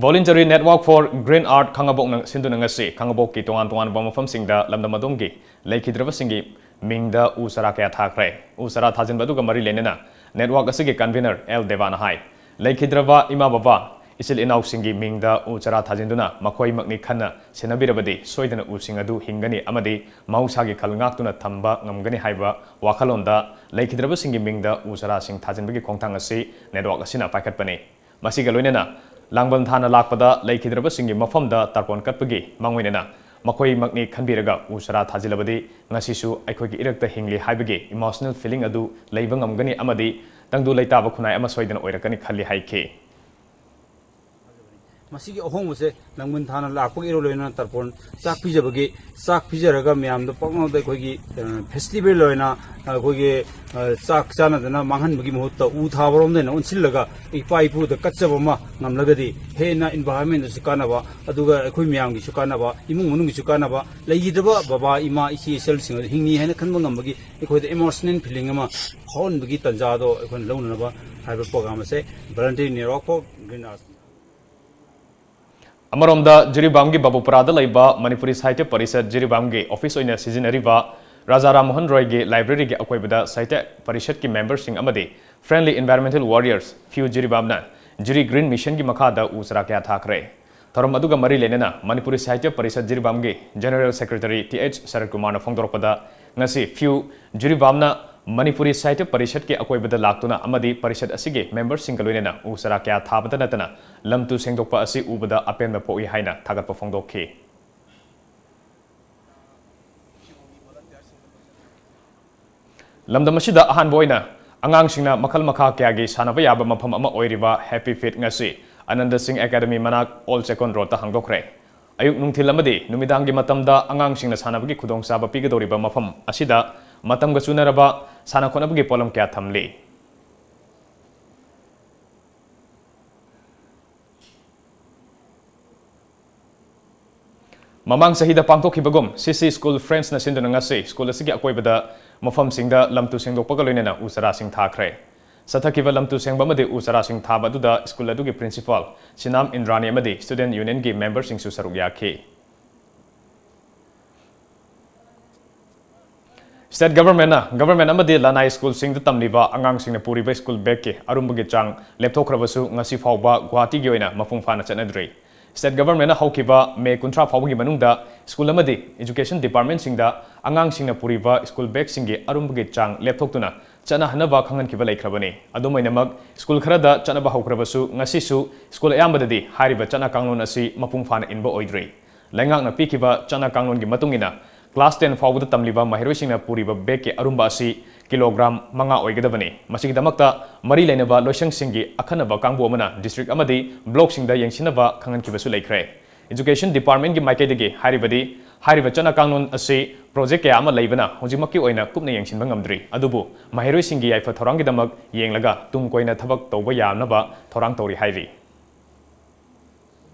Voluntary Network for Green Earth ꯈꯥꯉꯕꯣꯛꯅ ꯁꯤꯟꯗꯨꯅ ꯉꯁꯤ ꯈꯥꯉꯕꯣꯛꯀꯤ ꯇꯣꯉꯥꯟ ꯇꯣꯉꯥꯟꯕ ꯃꯐꯝꯁꯤꯡꯗ ꯂꯝꯗꯝ ꯑꯗꯣꯝꯒꯤ ꯂꯩꯈꯤꯗ꯭ꯔꯕꯁꯤꯡꯒꯤ ꯃꯤꯡꯗ ꯎ ꯆꯥꯔꯥ ꯀꯌꯥ ꯊꯥꯈ꯭ꯔꯦ꯫ ꯎ ꯆꯥꯔꯥ ꯊꯥꯖꯤꯟꯕ ꯑꯗꯨꯒ ꯃꯔꯤ ꯂꯩꯅꯅ network ꯑꯁꯤꯒꯤ convener ꯑꯦꯜ ꯗꯦꯕꯥꯅ ꯍꯥꯏ, ꯂꯩꯈꯤꯗ꯭ꯔꯕ ꯏꯃꯥ ꯕꯕꯥ, ꯏꯆꯤꯜ ꯏꯅꯥꯎꯁꯤꯡꯒꯤ ꯃꯤꯡꯗ ꯎ ꯆꯥꯔꯥ ꯊꯥꯖꯤꯟꯗꯨꯅ ꯃꯈꯣꯏꯃꯛꯅꯤ ꯈꯟꯅ ꯁꯦꯟꯅꯕꯤꯔꯕꯗꯤ ꯁꯣꯏꯗꯅ ꯎꯁꯤꯡ ꯑꯗꯨ ꯍꯤꯡꯒꯅꯤ ꯑꯃꯗꯤ ꯃꯍꯧꯁꯥꯒꯤ ꯈꯜ ꯉꯥꯛꯇꯨꯅ ꯊꯝꯕ ꯉꯝꯒꯅꯤ ꯍꯥꯏꯕ ꯋꯥꯈꯜꯂꯣꯟꯗ ꯂꯩꯈꯤꯗ꯭ꯔꯕꯁꯤꯡꯒꯤ ꯃꯤꯡꯗ ꯎ ꯆꯥꯔꯥꯁꯤꯡ ꯊꯥꯖꯤꯟꯕꯒꯤ ꯈꯣꯡꯊꯥꯡ ꯑꯁꯤ network ꯑꯁꯤꯅ ꯄꯥꯏꯈꯠꯄꯅꯤ꯫ ꯃꯁꯤꯒ ꯂꯣꯏꯅꯅ ꯂꯥꯡꯕꯟ ꯊꯥꯅ ꯂꯥꯛꯄꯗ ꯂꯩꯈꯤꯗ꯭ꯔꯕꯁꯤꯡꯒꯤ ꯃꯐꯝꯗ ꯇꯔꯄꯣꯟ ꯀꯠꯄꯒꯤ ꯃꯥꯡꯑꯣꯏꯅꯅ ꯃꯈꯣꯏꯃꯛꯅꯤ ꯈꯟꯕꯤꯔꯒ ꯎ ꯆꯥꯔꯥ ꯊꯥꯖꯤꯜꯂꯕꯗꯤ ꯉꯁꯤꯁꯨ ꯑꯩꯈꯣꯏꯒꯤ ꯏꯔꯛꯇ ꯍꯤꯡꯂꯤ ꯍꯥꯏꯕꯒꯤ emotional feeling ꯑꯗꯨ ꯂꯩꯕ ꯉꯝꯒꯅꯤ ꯑꯃꯗꯤ ꯇꯪꯗꯨ ꯂꯩꯇꯥꯕ ꯈꯨꯟꯅꯥꯏ ꯑꯃ ꯁꯣꯏꯗꯅ ꯑꯣꯏꯔꯛꯀꯅꯤ ꯈꯜꯂꯤ ꯍꯥꯏꯈꯤ꯫ ꯃꯁꯤꯒꯤ ꯑꯍꯣꯡꯕꯁꯦ ꯂꯥꯡꯕꯟ ꯊꯥꯅ ꯂꯥꯛꯄꯒꯤ ꯏꯔꯣ ꯂꯣꯏꯅꯅ ꯇꯔꯄꯣꯟ ꯆꯥꯛ ꯄꯤꯖꯕꯒꯤ, ꯆꯥꯛ ꯄꯤꯖꯔꯒ ꯃꯌꯥꯝꯗ ꯄꯥꯛꯅꯕꯗ ꯑꯩꯈꯣꯏꯒꯤ, ꯑ, festival ꯑꯣꯏꯅ ꯑꯩꯈꯣꯏꯒꯤ, ꯑ, ꯆꯥꯛ ꯆꯥꯅꯗꯅ ꯃꯥꯡꯍꯟꯕꯒꯤ ꯃꯍꯨꯠꯇ ꯎ ꯊꯥꯕꯔꯣꯝꯗ ꯑꯣꯏꯅ ꯑꯣꯟꯁꯤꯜꯂꯒ ꯏꯄꯥ ꯏꯄꯨꯗ ꯀꯠꯆꯕ ꯑꯃ ꯉꯝꯂꯒꯗꯤ ꯍꯦꯟꯅ environment ꯗꯁꯨ ꯀꯥꯟꯅꯕ, ꯑꯗꯨꯒ ꯑꯩꯈꯣꯏ ꯃꯌꯥꯝꯒꯤꯁꯨ ꯀꯥꯟꯅꯕ, ꯏꯃꯨꯡ ꯃꯅꯨꯡꯒꯤꯁꯨ ꯀꯥꯟꯅꯕ, ꯂꯩꯈꯤꯗꯕ ꯕꯕꯥ, ꯏꯃꯥ, ꯏꯆꯦ, ꯏꯆꯜꯁꯤꯡ ꯑꯗꯨ ꯍꯤꯡꯉꯤ ꯍꯥꯏꯅ ꯈꯟꯕ ꯉꯝꯕꯒꯤ ꯑꯩꯈꯣꯏꯗ emotional feeling ꯑꯃ ꯐꯥꯎꯍꯟꯕꯒꯤ ꯇꯥꯟꯖꯥꯗꯣ ꯑꯩꯈꯣꯏꯅ ꯂꯧꯅꯅꯕ ꯍꯥꯏꯕ program ꯑꯁꯦ Voluntary Network for Green Earth꯫ ꯑꯃꯔꯣꯝꯗ ꯖꯤꯔꯤꯕꯥꯝꯒꯤ ꯕꯥꯕꯨꯄꯨꯔꯥꯗ ꯂꯩꯕ ꯃꯅꯤꯄꯨꯔꯤ ꯁꯥꯍꯤꯇ꯭ꯌ ꯄꯔꯤꯁꯠ ꯖꯤꯔꯤꯕꯥꯝꯒꯤ office ꯑꯣꯏꯅ ꯁꯤꯖꯤꯟꯅꯔꯤꯕ ꯔꯥꯖꯥ ꯔꯥꯝ ꯃꯣꯍꯟ ꯔꯣꯏꯒꯤ library ꯒꯤ ꯑꯀꯣꯏꯕꯗ ꯁꯥꯍꯤꯇ꯭ꯌ ꯄꯔꯤꯁꯠꯀꯤ member ꯁꯤꯡ ꯑꯃꯗꯤ Friendly Environmental Warriors, ꯐ꯭ꯌꯨ ꯖꯤꯔꯤꯕꯥꯝꯅ ꯖꯤꯔꯤ Green Mission ꯒꯤ ꯃꯈꯥꯗ ꯎ ꯆꯥꯔꯥ ꯀꯌꯥ ꯊꯥꯈ꯭ꯔꯦ꯫ ꯊꯧꯔꯝ ꯑꯗꯨꯒ ꯃꯔꯤ ꯂꯩꯅꯅ ꯃꯅꯤꯄꯨꯔꯤ ꯁꯥꯍꯤꯇ꯭ꯌ ꯄꯔꯤꯁꯠ ꯖꯤꯔꯤꯕꯥꯝꯒꯤ General Secretary T H Sarat ꯀꯨꯃꯥꯔꯅ ꯐꯣꯡꯗꯣꯔꯛꯄꯗ, ꯉꯁꯤ ꯐ꯭ꯌꯨ ꯖꯤꯔꯤꯕꯥꯝꯅ ꯃꯅꯤꯄꯨꯔꯤ ꯁꯥꯍꯤꯇ꯭ꯌ ꯄꯔꯤꯁꯠꯀꯤ ꯑꯀꯣꯏꯕꯗ ꯂꯥꯛꯇꯨꯅ ꯑꯃꯗꯤ ꯄꯔꯤꯁꯠ ꯑꯁꯤꯒꯤ ꯃꯦꯝꯕꯔꯁꯤꯡꯒ ꯂꯣꯏꯅꯅ ꯎ ꯆꯥꯔꯥ ꯀꯌꯥ ꯊꯥꯕꯇ ꯅꯠꯇꯅ ꯂꯝ ꯇꯨ ꯁꯦꯡꯗꯣꯛꯄ ꯑꯁꯤ ꯎꯕꯗ ꯑꯄꯦꯟꯕ ꯄꯣꯛꯏ ꯍꯥꯏꯅ ꯊꯥꯒꯠꯄ ꯐꯣꯡꯗꯣꯛꯈꯤ꯫ ꯂꯝꯗꯝ ꯑꯁꯤꯗ ꯑꯍꯥꯟꯕ ꯑꯣꯏꯅ ꯑꯉꯥꯡꯁꯤꯡꯅ ꯃꯈꯜ ꯃꯈꯥ ꯀꯌꯥꯒꯤ ꯁꯥꯟꯅꯕ ꯌꯥꯕ ꯃꯐꯝ ꯑꯃ ꯑꯣꯏꯔꯤꯕ Happy Fit ꯉꯁꯤ ꯑꯅꯟꯗ ꯁꯤꯡ ꯑꯦꯀꯥꯗꯃꯤ ꯃꯅꯥꯛ ꯑꯣꯜ ꯆꯦꯛꯀꯣꯟ ꯔꯣꯗꯇ ꯍꯥꯡꯗꯣꯛꯈ꯭ꯔꯦ꯫ ꯑꯌꯨꯛ ꯅꯨꯡꯊꯤꯜ ꯑꯃꯗꯤ ꯅꯨꯃꯤꯗꯥꯡꯒꯤ ꯃꯇꯝꯗ ꯑꯉꯥꯡꯁꯤꯡꯅ ꯁꯥꯟꯅꯕꯒꯤ ꯈꯨꯗꯣꯡꯆꯥꯕ ꯄꯤꯒꯗꯧꯔꯤꯕ ꯃꯐꯝ ꯑꯁꯤꯗ ꯃꯇꯝꯒ ꯆꯨꯅꯔꯕ ꯁꯥꯟꯅ ꯈꯣꯠꯅꯕꯒꯤ ꯄꯣꯠꯂꯝ ꯀꯌꯥ ꯊꯝꯂꯤ꯫ ꯃꯃꯥꯡ ꯆꯍꯤꯗ ꯄꯥꯡꯊꯣꯛꯈꯤꯕꯒꯨꯝ, ꯁꯤ ꯁꯤ ꯁ꯭ꯀꯨꯜ ꯐ꯭ꯔꯦꯟꯁꯅ ꯁꯤꯟꯗꯨꯅ ꯉꯁꯤ ꯁ꯭ꯀꯨꯜ ꯑꯁꯤꯒꯤ ꯑꯀꯣꯏꯕꯗ ꯃꯐꯝꯁꯤꯡꯗ ꯂꯝ ꯇꯨ ꯁꯦꯡꯗꯣꯛꯄꯒ ꯂꯣꯏꯅꯅ ꯎ ꯆꯥꯔꯥꯁꯤꯡ ꯊꯥꯈ꯭ꯔꯦ꯫ ꯆꯠꯊꯈꯤꯕ ꯂꯝ ꯇꯨ ꯁꯦꯡꯕ ꯑꯃꯗꯤ ꯎ ꯆꯥꯔꯥꯁꯤꯡ ꯊꯥꯕ ꯑꯗꯨꯗ ꯁ꯭ꯀꯨꯜ ꯑꯗꯨꯒꯤ ꯄ꯭ꯔꯤꯟꯁꯤꯄꯥꯜ ꯁꯤꯅꯥꯝ ꯏꯟꯗ꯭ꯔꯥꯅꯤ ꯑꯃꯗꯤ ꯁ꯭ꯇꯨꯗꯦꯟꯠ ꯌꯨꯅꯤꯌꯟꯒꯤ ꯃꯦꯝꯕꯔꯁꯤꯡꯁꯨ ꯁꯔꯨꯛ ꯌꯥꯈꯤ꯫ ꯁ꯭ꯇꯦꯠ ꯒꯚꯔꯟꯃꯦꯟꯠꯅ ꯒꯚꯔꯟꯃꯦꯟꯠ ꯑꯃꯗꯤ ꯂꯅꯥꯏ ꯁ꯭ꯀꯨꯜꯁꯤꯡꯗ ꯇꯝꯂꯤꯕ ꯑꯉꯥꯡꯁꯤꯡꯅ ꯄꯨꯔꯤꯕ ꯁ꯭ꯀꯨꯜ ꯕꯦꯒꯀꯤ ꯑꯔꯨꯝꯕꯒꯤ ꯆꯥꯡ ꯂꯦꯞꯊꯣꯛꯈ꯭ꯔꯕꯁꯨ, ꯉꯁꯤ ꯐꯥꯎꯕ ꯒꯨꯋꯥꯍꯥꯇꯤꯒꯤ ꯑꯣꯏꯅ ꯃꯄꯨꯡ ꯐꯥꯅ ꯆꯠꯅꯗ꯭ꯔꯤ꯫ ꯁ꯭ꯇꯦꯠ ꯒꯚꯔꯟꯃꯦꯟꯠꯅ ꯍꯧꯈꯤꯕ ꯃꯦ ꯀꯨꯟꯊ꯭ꯔꯥ ꯐꯥꯎꯕꯒꯤ ꯃꯅꯨꯡꯗ ꯁ꯭ꯀꯨꯜ ꯑꯃꯗꯤ ꯑꯦꯖꯨꯀꯦꯁꯟ ꯗꯤꯄꯥꯔꯠꯃꯦꯟꯠꯁꯤꯡꯗ ꯑꯉꯥꯡꯁꯤꯡꯅ ꯄꯨꯔꯤꯕ ꯁ꯭ꯀꯨꯜ ꯕꯦꯒꯁꯤꯡꯒꯤ ꯑꯔꯨꯝꯕꯒꯤ ꯆꯥꯡ ꯂꯦꯞꯊꯣꯛꯇꯨꯅ ꯆꯠꯅꯍꯟꯅꯕ ꯈꯪꯍꯟꯈꯤꯕ ꯂꯩꯈ꯭ꯔꯕꯅꯤ꯫ ꯑꯗꯨꯝ ꯑꯣꯏꯅꯃꯛ, ꯁ꯭ꯀꯨꯜ ꯈꯔꯗ ꯆꯠꯅꯕ ꯍꯧꯈ꯭ꯔꯕꯁꯨ, ꯉꯁꯤꯁꯨ ꯁ꯭ꯀꯨꯜ ꯑꯌꯥꯝꯕꯗꯗꯤ ꯍꯥꯏꯔꯤꯕ ꯆꯠꯅ ꯀꯥꯡꯂꯣꯟ ꯑꯁꯤ ꯃꯄꯨꯡ ꯐꯥꯅ ꯏꯟꯕ ꯑꯣꯏꯗ꯭ꯔꯤ꯫ ꯂꯩꯉꯥꯛꯅ ꯄꯤꯈꯤꯕ ꯆꯠꯅ ꯀꯥꯡꯂꯣꯟꯒꯤ ꯃꯇꯨꯡ ꯏꯟꯅ, ꯀ꯭ꯂꯥꯁ ꯇꯦꯟ ꯐꯥꯎꯕꯗ ꯇꯝꯂꯤꯕ ꯃꯍꯩꯔꯣꯏꯁꯤꯡꯅ ꯄꯨꯔꯤꯕ ꯕꯦꯒꯀꯤ ꯑꯔꯨꯝꯕ ꯑꯁꯤ ꯀꯤꯂꯣꯒ꯭ꯔꯥꯝ ꯃꯉꯥ ꯑꯣꯏꯒꯗꯕꯅꯤ꯫ ꯃꯁꯤꯒꯤꯗꯃꯛꯇ ꯃꯔꯤ ꯂꯩꯅꯕ ꯂꯣꯏꯁꯪꯁꯤꯡꯒꯤ ꯑꯈꯟꯅꯕ ꯀꯥꯡꯕꯨ ꯑꯃꯅ ꯗꯤꯁꯇ꯭ꯔꯤꯛ ꯑꯃꯗꯤ ꯕ꯭ꯂꯣꯛꯁꯤꯡꯗ ꯌꯦꯡꯁꯤꯟꯅꯕ ꯈꯪꯍꯟꯈꯤꯕꯁꯨ ꯂꯩꯈ꯭ꯔꯦ꯫ ꯑꯦꯖꯨꯀꯦꯁꯟ ꯗꯤꯄꯥꯔꯠꯃꯦꯟꯠꯀꯤ ꯃꯥꯏꯀꯩꯗꯒꯤ ꯍꯥꯏꯔꯤꯕꯗꯤ, ꯍꯥꯏꯔꯤꯕ ꯆꯠꯅ ꯀꯥꯡꯂꯣꯟ ꯑꯁꯤ ꯄ꯭ꯔꯣꯖꯦꯛ ꯀꯌꯥ ꯑꯃ ꯂꯩꯕꯅ ꯍꯧꯖꯤꯛꯃꯛꯀꯤ ꯑꯣꯏꯅ ꯀꯨꯞꯅ ꯌꯦꯡꯁꯤꯟꯕ ꯉꯝꯗ꯭ꯔꯤ, ꯑꯗꯨꯕꯨ ꯃꯍꯩꯔꯣꯏꯁꯤꯡꯒꯤ ꯌꯥꯏꯐ ꯊꯧꯔꯥꯡꯒꯤꯗꯃꯛ ꯌꯦꯡꯂꯒ ꯇꯨꯡ ꯀꯣꯏꯅ ꯊꯕꯛ ꯇꯧꯕ ꯌꯥꯅꯕ ꯊꯧꯔꯥꯡ ꯇꯧꯔꯤ ꯍꯥꯏꯔꯤ꯫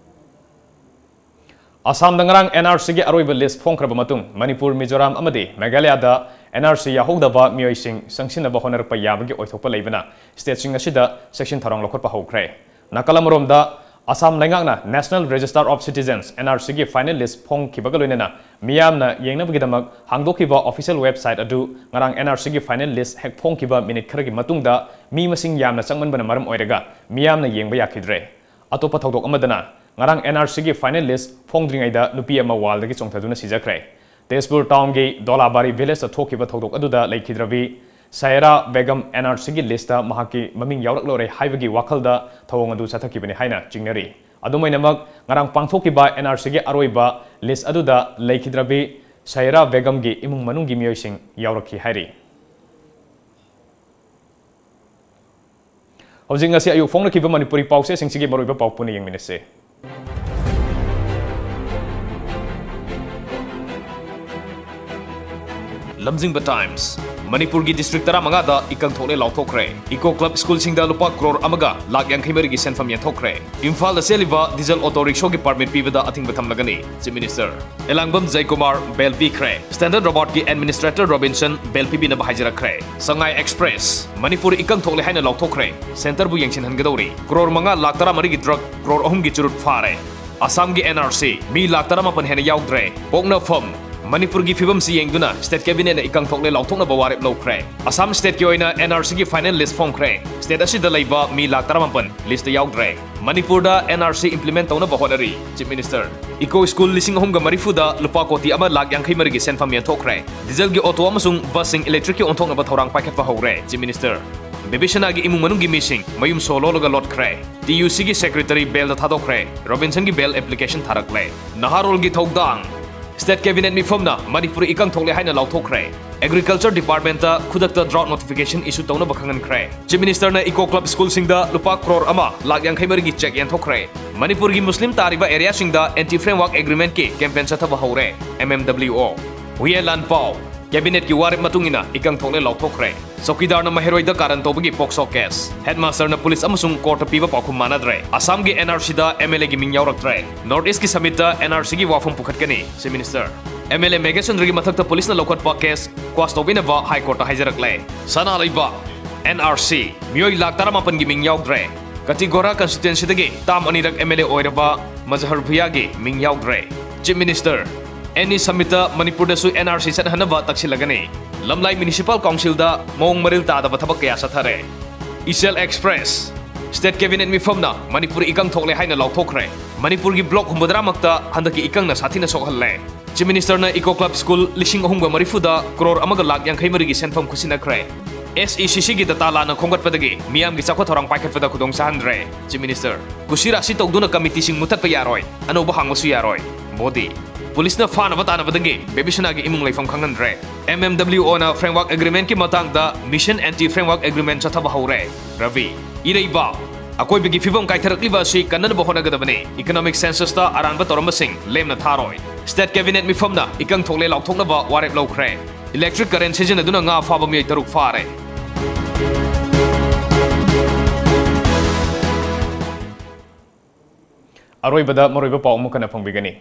ꯑꯁꯥꯝꯗ ꯉꯔꯥꯡ ꯑꯦꯟ ꯑꯥꯔ ꯁꯤꯒꯤ ꯑꯔꯣꯏꯕ ꯂꯤꯁ ꯐꯣꯡꯈ꯭ꯔꯕ ꯃꯇꯨꯡ, ꯃꯅꯤꯄꯨꯔ, ꯃꯤꯖꯣꯔꯥꯝ ꯑꯃꯗꯤ ꯃꯦꯘꯥꯂꯌꯥꯗ ꯑꯦꯟ ꯑꯥꯔ ꯁꯤ ꯌꯥꯍꯧꯗꯕ ꯃꯤꯑꯣꯏꯁꯤꯡ ꯆꯪꯁꯤꯟꯅꯕ ꯍꯣꯠꯅꯔꯛꯄ ꯌꯥꯕꯒꯤ ꯑꯣꯏꯊꯣꯛꯄ ꯂꯩꯕꯅ ꯁ꯭ꯇꯦꯠꯁꯤꯡ ꯑꯁꯤꯗ ꯆꯦꯛꯁꯤꯟ ꯊꯧꯔꯥꯡ ꯂꯧꯈꯠꯄ ꯍꯧꯈ꯭ꯔꯦ꯫ ꯅꯥꯀꯜ ꯑꯃꯔꯣꯝꯗ, ꯑꯁꯥꯝ ꯂꯩꯉꯥꯛꯅ National Register of Citizens, N R ꯁꯤꯒꯤ ꯐꯥꯏꯅꯦꯜ ꯂꯤꯁ ꯐꯣꯡꯈꯤꯕꯒ ꯂꯣꯏꯅꯅ ꯃꯤꯌꯥꯝꯅ ꯌꯦꯡꯅꯕꯒꯤꯗꯃꯛ ꯍꯥꯡꯗꯣꯛꯈꯤꯕ ꯑꯣꯐꯤꯁꯤꯌꯦꯜ ꯋꯦꯕꯁꯥꯏꯠ ꯑꯗꯨ ꯉꯔꯥꯡ ꯑꯦꯟ ꯑꯥꯔ ꯁꯤꯒꯤ ꯐꯥꯏꯅꯦꯜ ꯂꯤꯁ ꯍꯦꯛ ꯐꯣꯡꯈꯤꯕ ꯃꯤꯅꯤꯠ ꯈꯔꯒꯤ ꯃꯇꯨꯡꯗ ꯃꯤ ꯃꯁꯤꯡ ꯌꯥꯝꯅ ꯆꯪꯃꯟꯕꯅ ꯃꯔꯝ ꯑꯣꯏꯔꯒ ꯃꯤꯌꯥꯝꯅ ꯌꯦꯡꯕ ꯌꯥꯈꯤꯗ꯭ꯔꯦ꯫ ꯑꯇꯣꯞꯄ ꯊꯧꯗꯣꯛ ꯑꯃꯗꯅ, ꯉꯔꯥꯡ ꯑꯦꯟ ꯑꯥꯔ ꯁꯤꯒꯤ ꯐꯥꯏꯅꯦꯜ ꯂꯤꯁ ꯐꯣꯡꯗ꯭ꯔꯤꯉꯩꯗ ꯅꯨꯄꯤ ꯑꯃ ꯋꯥꯜꯗꯒꯤ ꯆꯣꯡꯊꯗꯨꯅ ꯁꯤꯖꯈ꯭ꯔꯦ꯫ ꯇꯦꯖꯄꯨꯔ ꯇꯥꯎꯟꯒꯤ ꯗꯣꯂꯥꯕꯥꯔꯤ ꯚꯤꯂꯦꯖꯇ ꯊꯣꯛꯈꯤꯕ ꯊꯧꯗꯣꯛ ꯑꯗꯨꯗ ꯂꯩꯈꯤꯗ꯭ꯔꯕꯤ ꯁꯥꯌꯦꯔꯥ ꯕꯦꯒꯝ ꯑꯦꯟ ꯑꯥꯔ ꯁꯤꯒꯤ ꯂꯤꯁꯇ ꯃꯍꯥꯛꯀꯤ ꯃꯃꯤꯡ ꯌꯥꯎꯔꯛꯂꯣꯏꯔꯦ ꯍꯥꯏꯕꯒꯤ ꯋꯥꯈꯜꯗ ꯊꯧꯑꯣꯡ ꯑꯗꯨ ꯆꯠꯊꯈꯤꯕꯅꯤ ꯍꯥꯏꯅ ꯆꯤꯡꯅꯔꯤ꯫ ꯑꯗꯨꯝ ꯑꯣꯏꯅꯃꯛ, ꯉꯔꯥꯡ ꯄꯥꯡꯊꯣꯛꯈꯤꯕ ꯑꯦꯟ ꯑꯥꯔ ꯁꯤꯒꯤ ꯑꯔꯣꯏꯕ ꯂꯤꯁ ꯑꯗꯨꯗ ꯂꯩꯈꯤꯗ꯭ꯔꯕꯤ ꯁꯥꯌꯦꯔꯥ ꯕꯦꯒꯝꯒꯤ ꯏꯃꯨꯡ ꯃꯅꯨꯡꯒꯤ ꯃꯤꯑꯣꯏꯁꯤꯡ ꯌꯥꯎꯔꯛꯈꯤ ꯍꯥꯏꯔꯤ꯫ ꯍꯧꯖꯤꯛ ꯉꯁꯤ ꯑꯌꯨꯛ ꯐꯣꯡꯂꯛꯈꯤꯕ ꯃꯅꯤꯄꯨꯔꯤ ꯄꯥꯎꯆꯦꯁꯤꯡꯁꯤꯒꯤ ꯃꯔꯨꯑꯣꯏꯕ ꯄꯥꯎ ꯄꯨꯟꯅ ꯌꯦꯡꯃꯤꯟꯅꯁꯤ꯫ ꯂꯝꯖꯤꯡꯕ ꯇꯥꯏꯝꯁ꯫ ꯃꯅꯤꯄꯨꯔꯒꯤ ꯗꯤꯁꯇ꯭ꯔꯤꯛ ꯇꯔꯥꯃꯉꯥꯗ ꯏꯀꯪ ꯊꯣꯛꯂꯦ ꯂꯥꯎꯊꯣꯛꯈ꯭ꯔꯦ꯫ ꯏꯀꯣ ꯀ꯭ꯂꯕ ꯁ꯭ꯀꯨꯜꯁꯤꯡꯗ ꯂꯨꯄꯥ ꯀ꯭ꯔꯣꯔ ꯑꯃꯒ ꯂꯥꯈ ꯌꯥꯡꯈꯩ ꯃꯔꯤꯒꯤ ꯁꯦꯟꯐꯝ ꯌꯦꯟꯊꯣꯛꯈ꯭ꯔꯦ꯫ ꯏꯝꯐꯥꯜꯗ ꯆꯦꯜꯂꯤꯕ ꯗꯤꯖꯜ ꯑꯣꯇꯣ ꯔꯤꯛꯁꯣꯒꯤ ꯄꯥꯔꯃꯤꯠ ꯄꯤꯕꯗ ꯑꯊꯤꯡꯕ ꯊꯝꯂꯒꯅꯤ, ꯆꯤꯐ ꯃꯤꯅꯤꯁꯇꯔ꯫ ꯑꯦꯂꯥꯡꯕꯝ ꯖꯌꯀꯨꯃꯥꯔ ꯕꯦꯜ ꯄꯤꯈ꯭ꯔꯦ꯫ ꯁ꯭ꯇꯦꯟꯗꯔꯗ ꯔꯣꯕꯣꯠꯀꯤ ꯑꯦꯗꯃꯤꯅꯤꯁꯇ꯭ꯔꯦꯇꯔ ꯔꯣꯕꯤꯟꯁꯟ ꯕꯦꯜ ꯄꯤꯕꯤꯅꯕ ꯍꯥꯏꯖꯔꯛꯈ꯭ꯔꯦ꯫ ꯁꯉꯥꯏ ꯑꯦꯛꯁꯄ꯭ꯔꯦꯁ꯫ ꯃꯅꯤꯄꯨꯔ ꯏꯀꯪ ꯊꯣꯛꯂꯦ ꯍꯥꯏꯅ ꯂꯥꯎꯊꯣꯛꯈ꯭ꯔꯦ꯫ ꯁꯦꯟꯇꯔꯕꯨ ꯌꯦꯡꯁꯤꯟꯍꯟꯒꯗꯧꯔꯤ꯫ ꯀ꯭ꯔꯣꯔ ꯃꯉꯥ ꯂꯥꯈ ꯇꯔꯥꯃꯔꯤꯒꯤ ꯗ꯭ꯔꯒ ꯀ꯭ꯔꯣꯔ ꯑꯍꯨꯝꯒꯤ ꯆꯨꯔꯨꯠ ꯐꯥꯔꯦ꯫ ꯑꯁꯥꯝꯒꯤ ꯑꯦꯟ ꯑꯥꯔ ꯁꯤ, ꯃꯤ ꯂꯥꯈ ꯇꯔꯥꯃꯥꯄꯟ ꯍꯦꯟꯅ ꯌꯥꯎꯗ꯭ꯔꯦ꯫ ꯄꯣꯛꯅꯐꯝ꯫ ꯃꯅꯤꯄꯨꯔꯒꯤ ꯐꯤꯕꯝꯁꯤ ꯌꯦꯡꯗꯨꯅ ꯁ꯭ꯇꯦꯠ ꯀꯦꯕꯤꯅꯦꯠꯅ ꯏꯀꯪ ꯊꯣꯛꯂꯦ ꯂꯥꯎꯊꯣꯛꯅꯕ ꯋꯥꯔꯦꯞ ꯂꯧꯈ꯭ꯔꯦ꯫ ꯑꯁꯥꯝ ꯁ꯭ꯇꯦꯠꯀꯤ ꯑꯣꯏꯅ ꯑꯦꯟ ꯑꯥꯔ ꯁꯤꯒꯤ ꯐꯥꯏꯅꯦꯜ ꯂꯤꯁ ꯐꯣꯡꯈ꯭ꯔꯦ꯫ ꯁ꯭ꯇꯦꯠ ꯑꯁꯤꯗ ꯂꯩꯕ ꯃꯤ ꯂꯥꯈ ꯇꯔꯥꯃꯥꯄꯟ ꯂꯤꯁꯇ ꯌꯥꯎꯗ꯭ꯔꯦ꯫ ꯃꯅꯤꯄꯨꯔꯗ ꯑꯦꯟ ꯑꯥꯔ ꯁꯤ ꯏꯝꯄ꯭ꯂꯤꯃꯦꯟ ꯇꯧꯅꯕ ꯍꯣꯠꯅꯔꯤ, ꯆꯤꯐ ꯃꯤꯅꯤꯁꯇꯔ꯫ ꯏꯀꯣ ꯁ꯭ꯀꯨꯜ ꯂꯤꯁꯤꯡ ꯑꯍꯨꯝꯒ ꯃꯔꯤꯐꯨꯗ ꯂꯨꯄꯥ ꯀꯣꯇꯤ ꯑꯃ ꯂꯥꯈ ꯌꯥꯡꯈꯩ ꯃꯔꯤꯒꯤ ꯁꯦꯟꯐꯝ ꯌꯦꯟꯊꯣꯛꯈ꯭ꯔꯦ꯫ ꯗꯤꯖꯜꯒꯤ ꯑꯣꯇꯣ ꯑꯃꯁꯨꯡ ꯕꯁꯁꯤꯡ ꯏꯂꯦꯛꯇ꯭ꯔꯤꯛꯀꯤ ꯑꯣꯟꯊꯣꯛꯅꯕ ꯊꯧꯔꯥꯡ ꯄꯥꯏꯈꯠꯄ ꯍꯧꯔꯦ, ꯆꯤꯐ ꯃꯤꯅꯤꯁꯇꯔ꯫ ꯕꯤꯕꯤꯁꯅꯥꯒꯤ ꯏꯃꯨꯡ ꯃꯅꯨꯡꯒꯤ ꯃꯤꯁꯤꯡ ꯃꯌꯨꯝ ꯁꯣ ꯂꯣꯜꯂꯒ ꯂꯣꯠꯈ꯭ꯔꯦ꯫ ꯇꯤ ꯌꯨ ꯁꯤꯒꯤ ꯁꯦꯀ꯭ꯔꯦꯇꯔꯤ ꯕꯦꯜꯗ ꯊꯥꯗꯣꯛꯈ꯭ꯔꯦ꯫ ꯔꯣꯕꯤꯟꯁꯟꯒꯤ ꯕꯦꯜ ꯑꯦꯄ꯭ꯂꯤꯀꯦꯁꯟ ꯊꯥꯔꯛꯂꯦ꯫ ꯅꯍꯥꯔꯣꯜꯒꯤ ꯊꯧꯗꯥꯡ꯫ ꯁ꯭ꯇꯦꯠ ꯀꯦꯕꯤꯅꯦꯠ ꯃꯤꯐꯝꯅ ꯃꯅꯤꯄꯨꯔ ꯏꯀꯪ ꯊꯣꯛꯂꯦ ꯍꯥꯏꯅ ꯂꯥꯎꯊꯣꯛꯈ꯭ꯔꯦ꯫ ꯑꯦꯒ꯭ꯔꯤꯀꯜꯆꯔ ꯗꯤꯄꯥꯔꯠꯃꯦꯟꯠꯇ ꯈꯨꯗꯛꯇ ꯗ꯭ꯔꯥꯎꯠ ꯅꯣꯇꯤꯐꯤꯀꯦꯁꯟ ꯏꯁꯨ ꯇꯧꯅꯕ ꯈꯪꯍꯟꯈ꯭ꯔꯦ꯫ ꯆꯤꯐ ꯃꯤꯅꯤꯁꯇꯔꯅ ꯏꯀꯣ ꯀ꯭ꯂꯕ ꯁ꯭ꯀꯨꯜꯁꯤꯡꯗ ꯂꯨꯄꯥ ꯀ꯭ꯔꯣꯔ ꯑꯃ ꯂꯥꯈ ꯌꯥꯡꯈꯩ ꯃꯔꯤꯒꯤ ꯆꯦꯛ ꯌꯦꯟꯊꯣꯛꯈ꯭ꯔꯦ꯫ ꯃꯅꯤꯄꯨꯔꯒꯤ ꯃꯨꯁꯂꯤꯝ ꯇꯥꯔꯤꯕ ꯑꯦꯔꯤꯌꯥꯁꯤꯡꯗ ꯑꯦꯟꯇꯤ ꯐ꯭ꯔꯦꯝꯋꯥꯔꯛ ꯑꯦꯒ꯭ꯔꯤꯃꯦꯟꯠꯀꯤ ꯀꯦꯝꯄꯦꯟ ꯆꯠꯊꯕ ꯍꯧꯔꯦ, ꯑꯦꯝ ꯑꯦꯝ ꯗꯕ꯭ꯂꯤꯌꯨ ꯑꯣ꯫ ꯍꯨꯌꯦ ꯂꯥꯟꯄꯥꯎ꯫ ꯀꯦꯕꯤꯅꯦꯠꯀꯤ ꯋꯥꯔꯦꯞ ꯃꯇꯨꯡ ꯏꯟꯅ ꯏꯀꯪ ꯊꯣꯛꯂꯦ ꯂꯥꯎꯊꯣꯛꯈ꯭ꯔꯦ꯫ ꯆꯧꯀꯤꯗꯥꯔꯅ ꯃꯍꯩꯔꯣꯏꯗ ꯀꯥꯔꯟ ꯇꯧꯕꯒꯤ ꯄꯣꯛꯁꯣ ꯀꯦꯁ꯫ ꯍꯦꯗꯃꯥꯁꯇꯔꯅ ꯄꯨꯂꯤꯁ ꯑꯃꯁꯨꯡ ꯀꯣꯔꯠꯇ ꯄꯤꯕ ꯄꯥꯎꯈꯨꯝ ꯃꯥꯟꯅꯗ꯭ꯔꯦ꯫ ꯑꯁꯥꯝꯒꯤ ꯑꯦꯟ ꯑꯥꯔ ꯁꯤꯗ ꯑꯦꯝ ꯑꯦꯜ ꯑꯦꯒꯤ ꯃꯤꯡ ꯌꯥꯎꯔꯛꯇ꯭ꯔꯦ꯫ ꯅꯣꯔꯠ ꯏꯁ꯭ꯠꯀꯤ ꯁꯃꯤꯠꯇ ꯑꯦꯟ ꯑꯥꯔ ꯁꯤꯒꯤ ꯋꯥꯐꯝ ꯄꯨꯈꯠꯀꯅꯤ, chief minister. M L A ꯃꯦꯘꯆꯟꯗ꯭ꯔꯒꯤ ꯃꯊꯛꯇ ꯄꯨꯂꯤꯁꯅ ꯂꯧꯈꯠꯄ ꯀꯦꯁ ꯀ꯭ꯋꯥꯁ ꯇꯧꯕꯤꯅꯕ ꯍꯥꯏ ꯀꯣꯔꯠꯇ ꯍꯥꯏꯖꯔꯛꯂꯦ꯫ ꯁꯅꯥ ꯂꯩꯕꯥꯛ꯫ And R C. ꯃꯤꯑꯣꯏ ꯂꯥꯈ ꯇꯔꯥꯃꯥꯄꯟꯒꯤ ꯃꯤꯡ ꯌꯥꯎꯗ꯭ꯔꯦ꯫ ꯀꯇꯤꯒꯣꯔꯥ ꯀꯟꯁꯇꯤꯇ꯭ꯋꯦꯟꯁꯤꯗꯒꯤ ꯇꯥꯝ ꯑꯅꯤꯔꯛ ꯑꯦꯝ ꯑꯦꯜ ꯑꯦ ꯑꯣꯏꯔꯕ ꯃꯖꯍꯔ ꯚꯨꯌꯥꯒꯤ ꯃꯤꯡ ꯌꯥꯎꯗ꯭ꯔꯦ꯫ ꯆꯤꯐ ꯃꯤꯅꯤꯁꯇꯔ, ꯑꯦꯅꯤ ꯁꯃꯤꯠꯇ ꯃꯅꯤꯄꯨꯔꯗꯁꯨ ꯑꯦꯟ ꯑꯥꯔ ꯁꯤ ꯆꯠꯍꯟꯅꯕ ꯇꯛꯁꯤꯜꯂꯒꯅꯤ꯫ ꯂꯝꯂꯥꯏ ꯃ꯭ꯌꯨꯅꯤꯁꯤꯄꯥꯜ ꯀꯥꯎꯟꯁꯤꯜꯗ ꯃꯑꯣꯡ ꯃꯔꯤꯜ ꯇꯥꯗꯕ ꯊꯕꯛ ꯀꯌꯥ ꯆꯠꯊꯔꯦ꯫ ꯏꯆꯦꯜ ꯑꯦꯛꯁꯄ꯭ꯔꯦꯁ꯫ ꯁ꯭ꯇꯦꯠ ꯀꯦꯕꯤꯅꯦꯠ ꯃꯤꯐꯝꯅ ꯃꯅꯤꯄꯨꯔ ꯏꯀꯪ ꯊꯣꯛꯂꯦ ꯍꯥꯏꯅ ꯂꯥꯎꯊꯣꯛꯈ꯭ꯔꯦ꯫ ꯃꯅꯤꯄꯨꯔꯒꯤ ꯕ꯭ꯂꯣꯛ ꯍꯨꯝꯐꯨꯇꯔꯥꯃꯛꯇ ꯍꯟꯗꯛꯀꯤ ꯏꯀꯪꯅ ꯁꯥꯊꯤꯅ ꯁꯣꯛꯍꯜꯂꯦ꯫ Chief Ministerꯅ Eco Club School ꯂꯤꯁꯤꯡ ꯑꯍꯨꯝꯒ ꯃꯔꯤꯐꯨꯗ ꯀ꯭ꯔꯣꯔ ꯑꯃꯒ ꯂꯥꯈ ꯌꯥꯡꯈꯩ ꯃꯔꯤꯒꯤ ꯁꯦꯟꯐꯝ ꯈꯨꯠꯁꯤꯟꯅꯈ꯭ꯔꯦ꯫ SECCꯒꯤ data ꯂꯥꯟꯅ ꯈꯣꯝꯒꯠꯄꯗꯒꯤ ꯃꯤꯌꯥꯝꯒꯤ ꯆꯥꯎꯈꯠ ꯊꯧꯔꯥꯡ ꯄꯥꯏꯈꯠꯄꯗ ꯈꯨꯗꯣꯡ ꯆꯥꯍꯟꯗ꯭ꯔꯦ꯫ Chief Minister, ꯀꯨꯁꯤ ꯔꯥꯁꯤ ꯇꯧꯗꯨꯅ committeeꯁꯤꯡ ꯃꯨꯊꯠꯄ ꯌꯥꯔꯣꯏ, ꯑꯅꯧꯕ ꯍꯥꯡꯕꯁꯨ ꯌꯥꯔꯣꯏ꯫ ꯃꯣꯗꯤ, ꯄꯨꯂꯤꯁꯅ ꯐꯥꯅꯕ ꯇꯥꯟꯅꯕꯗꯒꯤ ꯕꯦꯕꯤꯁꯅꯥꯒꯤ ꯏꯃꯨꯡ ꯂꯩꯐꯝ ꯈꯪꯍꯟꯗ꯭ꯔꯦ꯫ MMWOꯅ framework agreementꯀꯤ ꯃꯇꯥꯡꯗ mission anti framework agreement ꯆꯠꯊꯕ ꯍꯧꯔꯦ꯫ ꯔꯕꯤ, ꯏꯔꯩꯕꯥꯛ, ꯑꯀꯣꯏꯕꯒꯤ ꯐꯤꯕꯝ ꯀꯥꯏꯊꯔꯛꯂꯤꯕ ꯑꯁꯤ ꯀꯟꯅꯅꯕ ꯍꯣꯠꯅꯒꯗꯕꯅꯤ꯫ Economic censusꯇ ꯑꯔꯥꯟꯕ ꯇꯧꯔꯝꯕꯁꯤꯡ ꯂꯦꯝꯅ ꯊꯥꯔꯣꯏ꯫ State Cabinet ꯃꯤꯐꯝꯅ ꯏꯀꯪ ꯊꯣꯛꯂꯦ ꯂꯥꯎꯊꯣꯛꯅꯕ ꯋꯥꯔꯦꯞ ꯂꯧꯈ꯭ꯔꯦ꯫ Electric current ꯁꯤꯖꯤꯟꯅꯗꯨꯅ ꯉꯥ ꯐꯥꯕ ꯃꯤꯑꯣꯏ ꯇꯔꯨꯛ ꯐꯥꯔꯦ꯫ ꯑꯔꯣꯏꯕꯗ ꯃꯔꯨꯑꯣꯏꯕ ꯄꯥꯎ ꯑꯃꯨꯛ ꯍꯟꯅ ꯐꯪꯕꯤꯒꯅꯤ꯫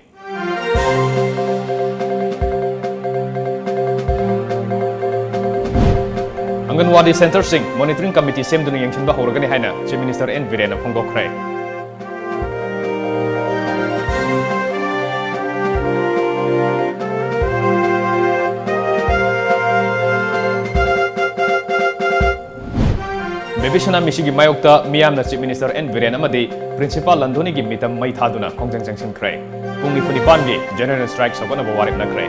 ꯑꯪꯒꯟꯋꯥꯗꯤ centreꯁꯤꯡ monitoring committee ꯁꯦꯝꯗꯨꯅ ꯌꯦꯡꯁꯤꯟꯕ ꯍꯧꯔꯒꯅꯤ ꯍꯥꯏꯅ Chief Minister N ꯕꯤꯔꯦꯟꯅ ꯐꯣꯡꯗꯣꯛꯈ꯭ꯔꯦ꯫ ꯕꯦꯕꯤꯁꯅꯥ ꯃꯤꯁꯤꯒꯤ ꯃꯥꯌꯣꯛꯇ ꯃꯤꯌꯥꯝꯅ Chief Minister N ꯕꯤꯔꯦꯟ ꯑꯃꯗꯤ Principal ꯂꯟꯗꯣꯅꯤꯒꯤ ꯃꯤꯇꯝ ꯃꯩ ꯊꯥꯗꯨꯅ ꯈꯣꯡꯖꯪ ꯆꯪꯁꯤꯟꯈ꯭ꯔꯦ꯫ ꯄꯨꯡ ꯅꯤꯐꯨ ꯅꯤꯄꯥꯟꯒꯤ general strike ꯁꯧꯒꯠꯅꯕ ꯋꯥꯔꯦꯞꯅꯈ꯭ꯔꯦ꯫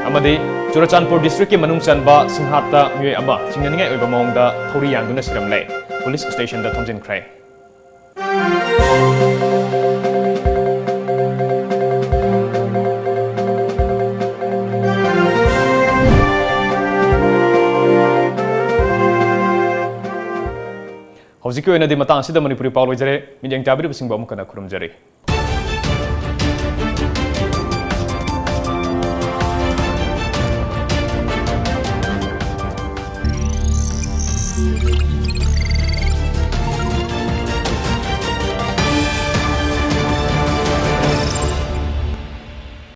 ꯑꯃꯗꯤ ꯆꯨꯔꯆꯥꯟꯄꯨꯔ districtꯀꯤ ꯃꯅꯨꯡ ꯆꯟꯕ ꯁꯤꯡꯍꯥꯠꯇ ꯃꯤꯑꯣꯏ ꯑꯃ ꯆꯤꯡꯅꯅꯤꯡꯉꯥꯏ ꯑꯣꯏꯕ ꯃꯑꯣꯡꯗ ꯊꯧꯔꯤ ꯌꯥꯟꯗꯨꯅ ꯁꯤꯔꯝꯂꯦ꯫ Police stationꯗ ꯊꯣꯝꯖꯤꯟꯈ꯭ꯔꯦ꯫ ꯍꯧꯖꯤꯛꯀꯤ ꯑꯣꯏꯅꯗꯤ ꯃꯇꯥꯡ ꯑꯁꯤꯗ ꯃꯅꯤꯄꯨꯔꯤ ꯄꯥꯎ ꯂꯣꯏꯖꯔꯦ꯫ ꯃꯤꯠꯌꯦꯡ ꯇꯥꯕꯤꯔꯤꯕꯁꯤꯡꯕꯨ ꯑꯃꯨꯛ ꯍꯟꯅ ꯈꯨꯔꯨꯝꯖꯔꯤ꯫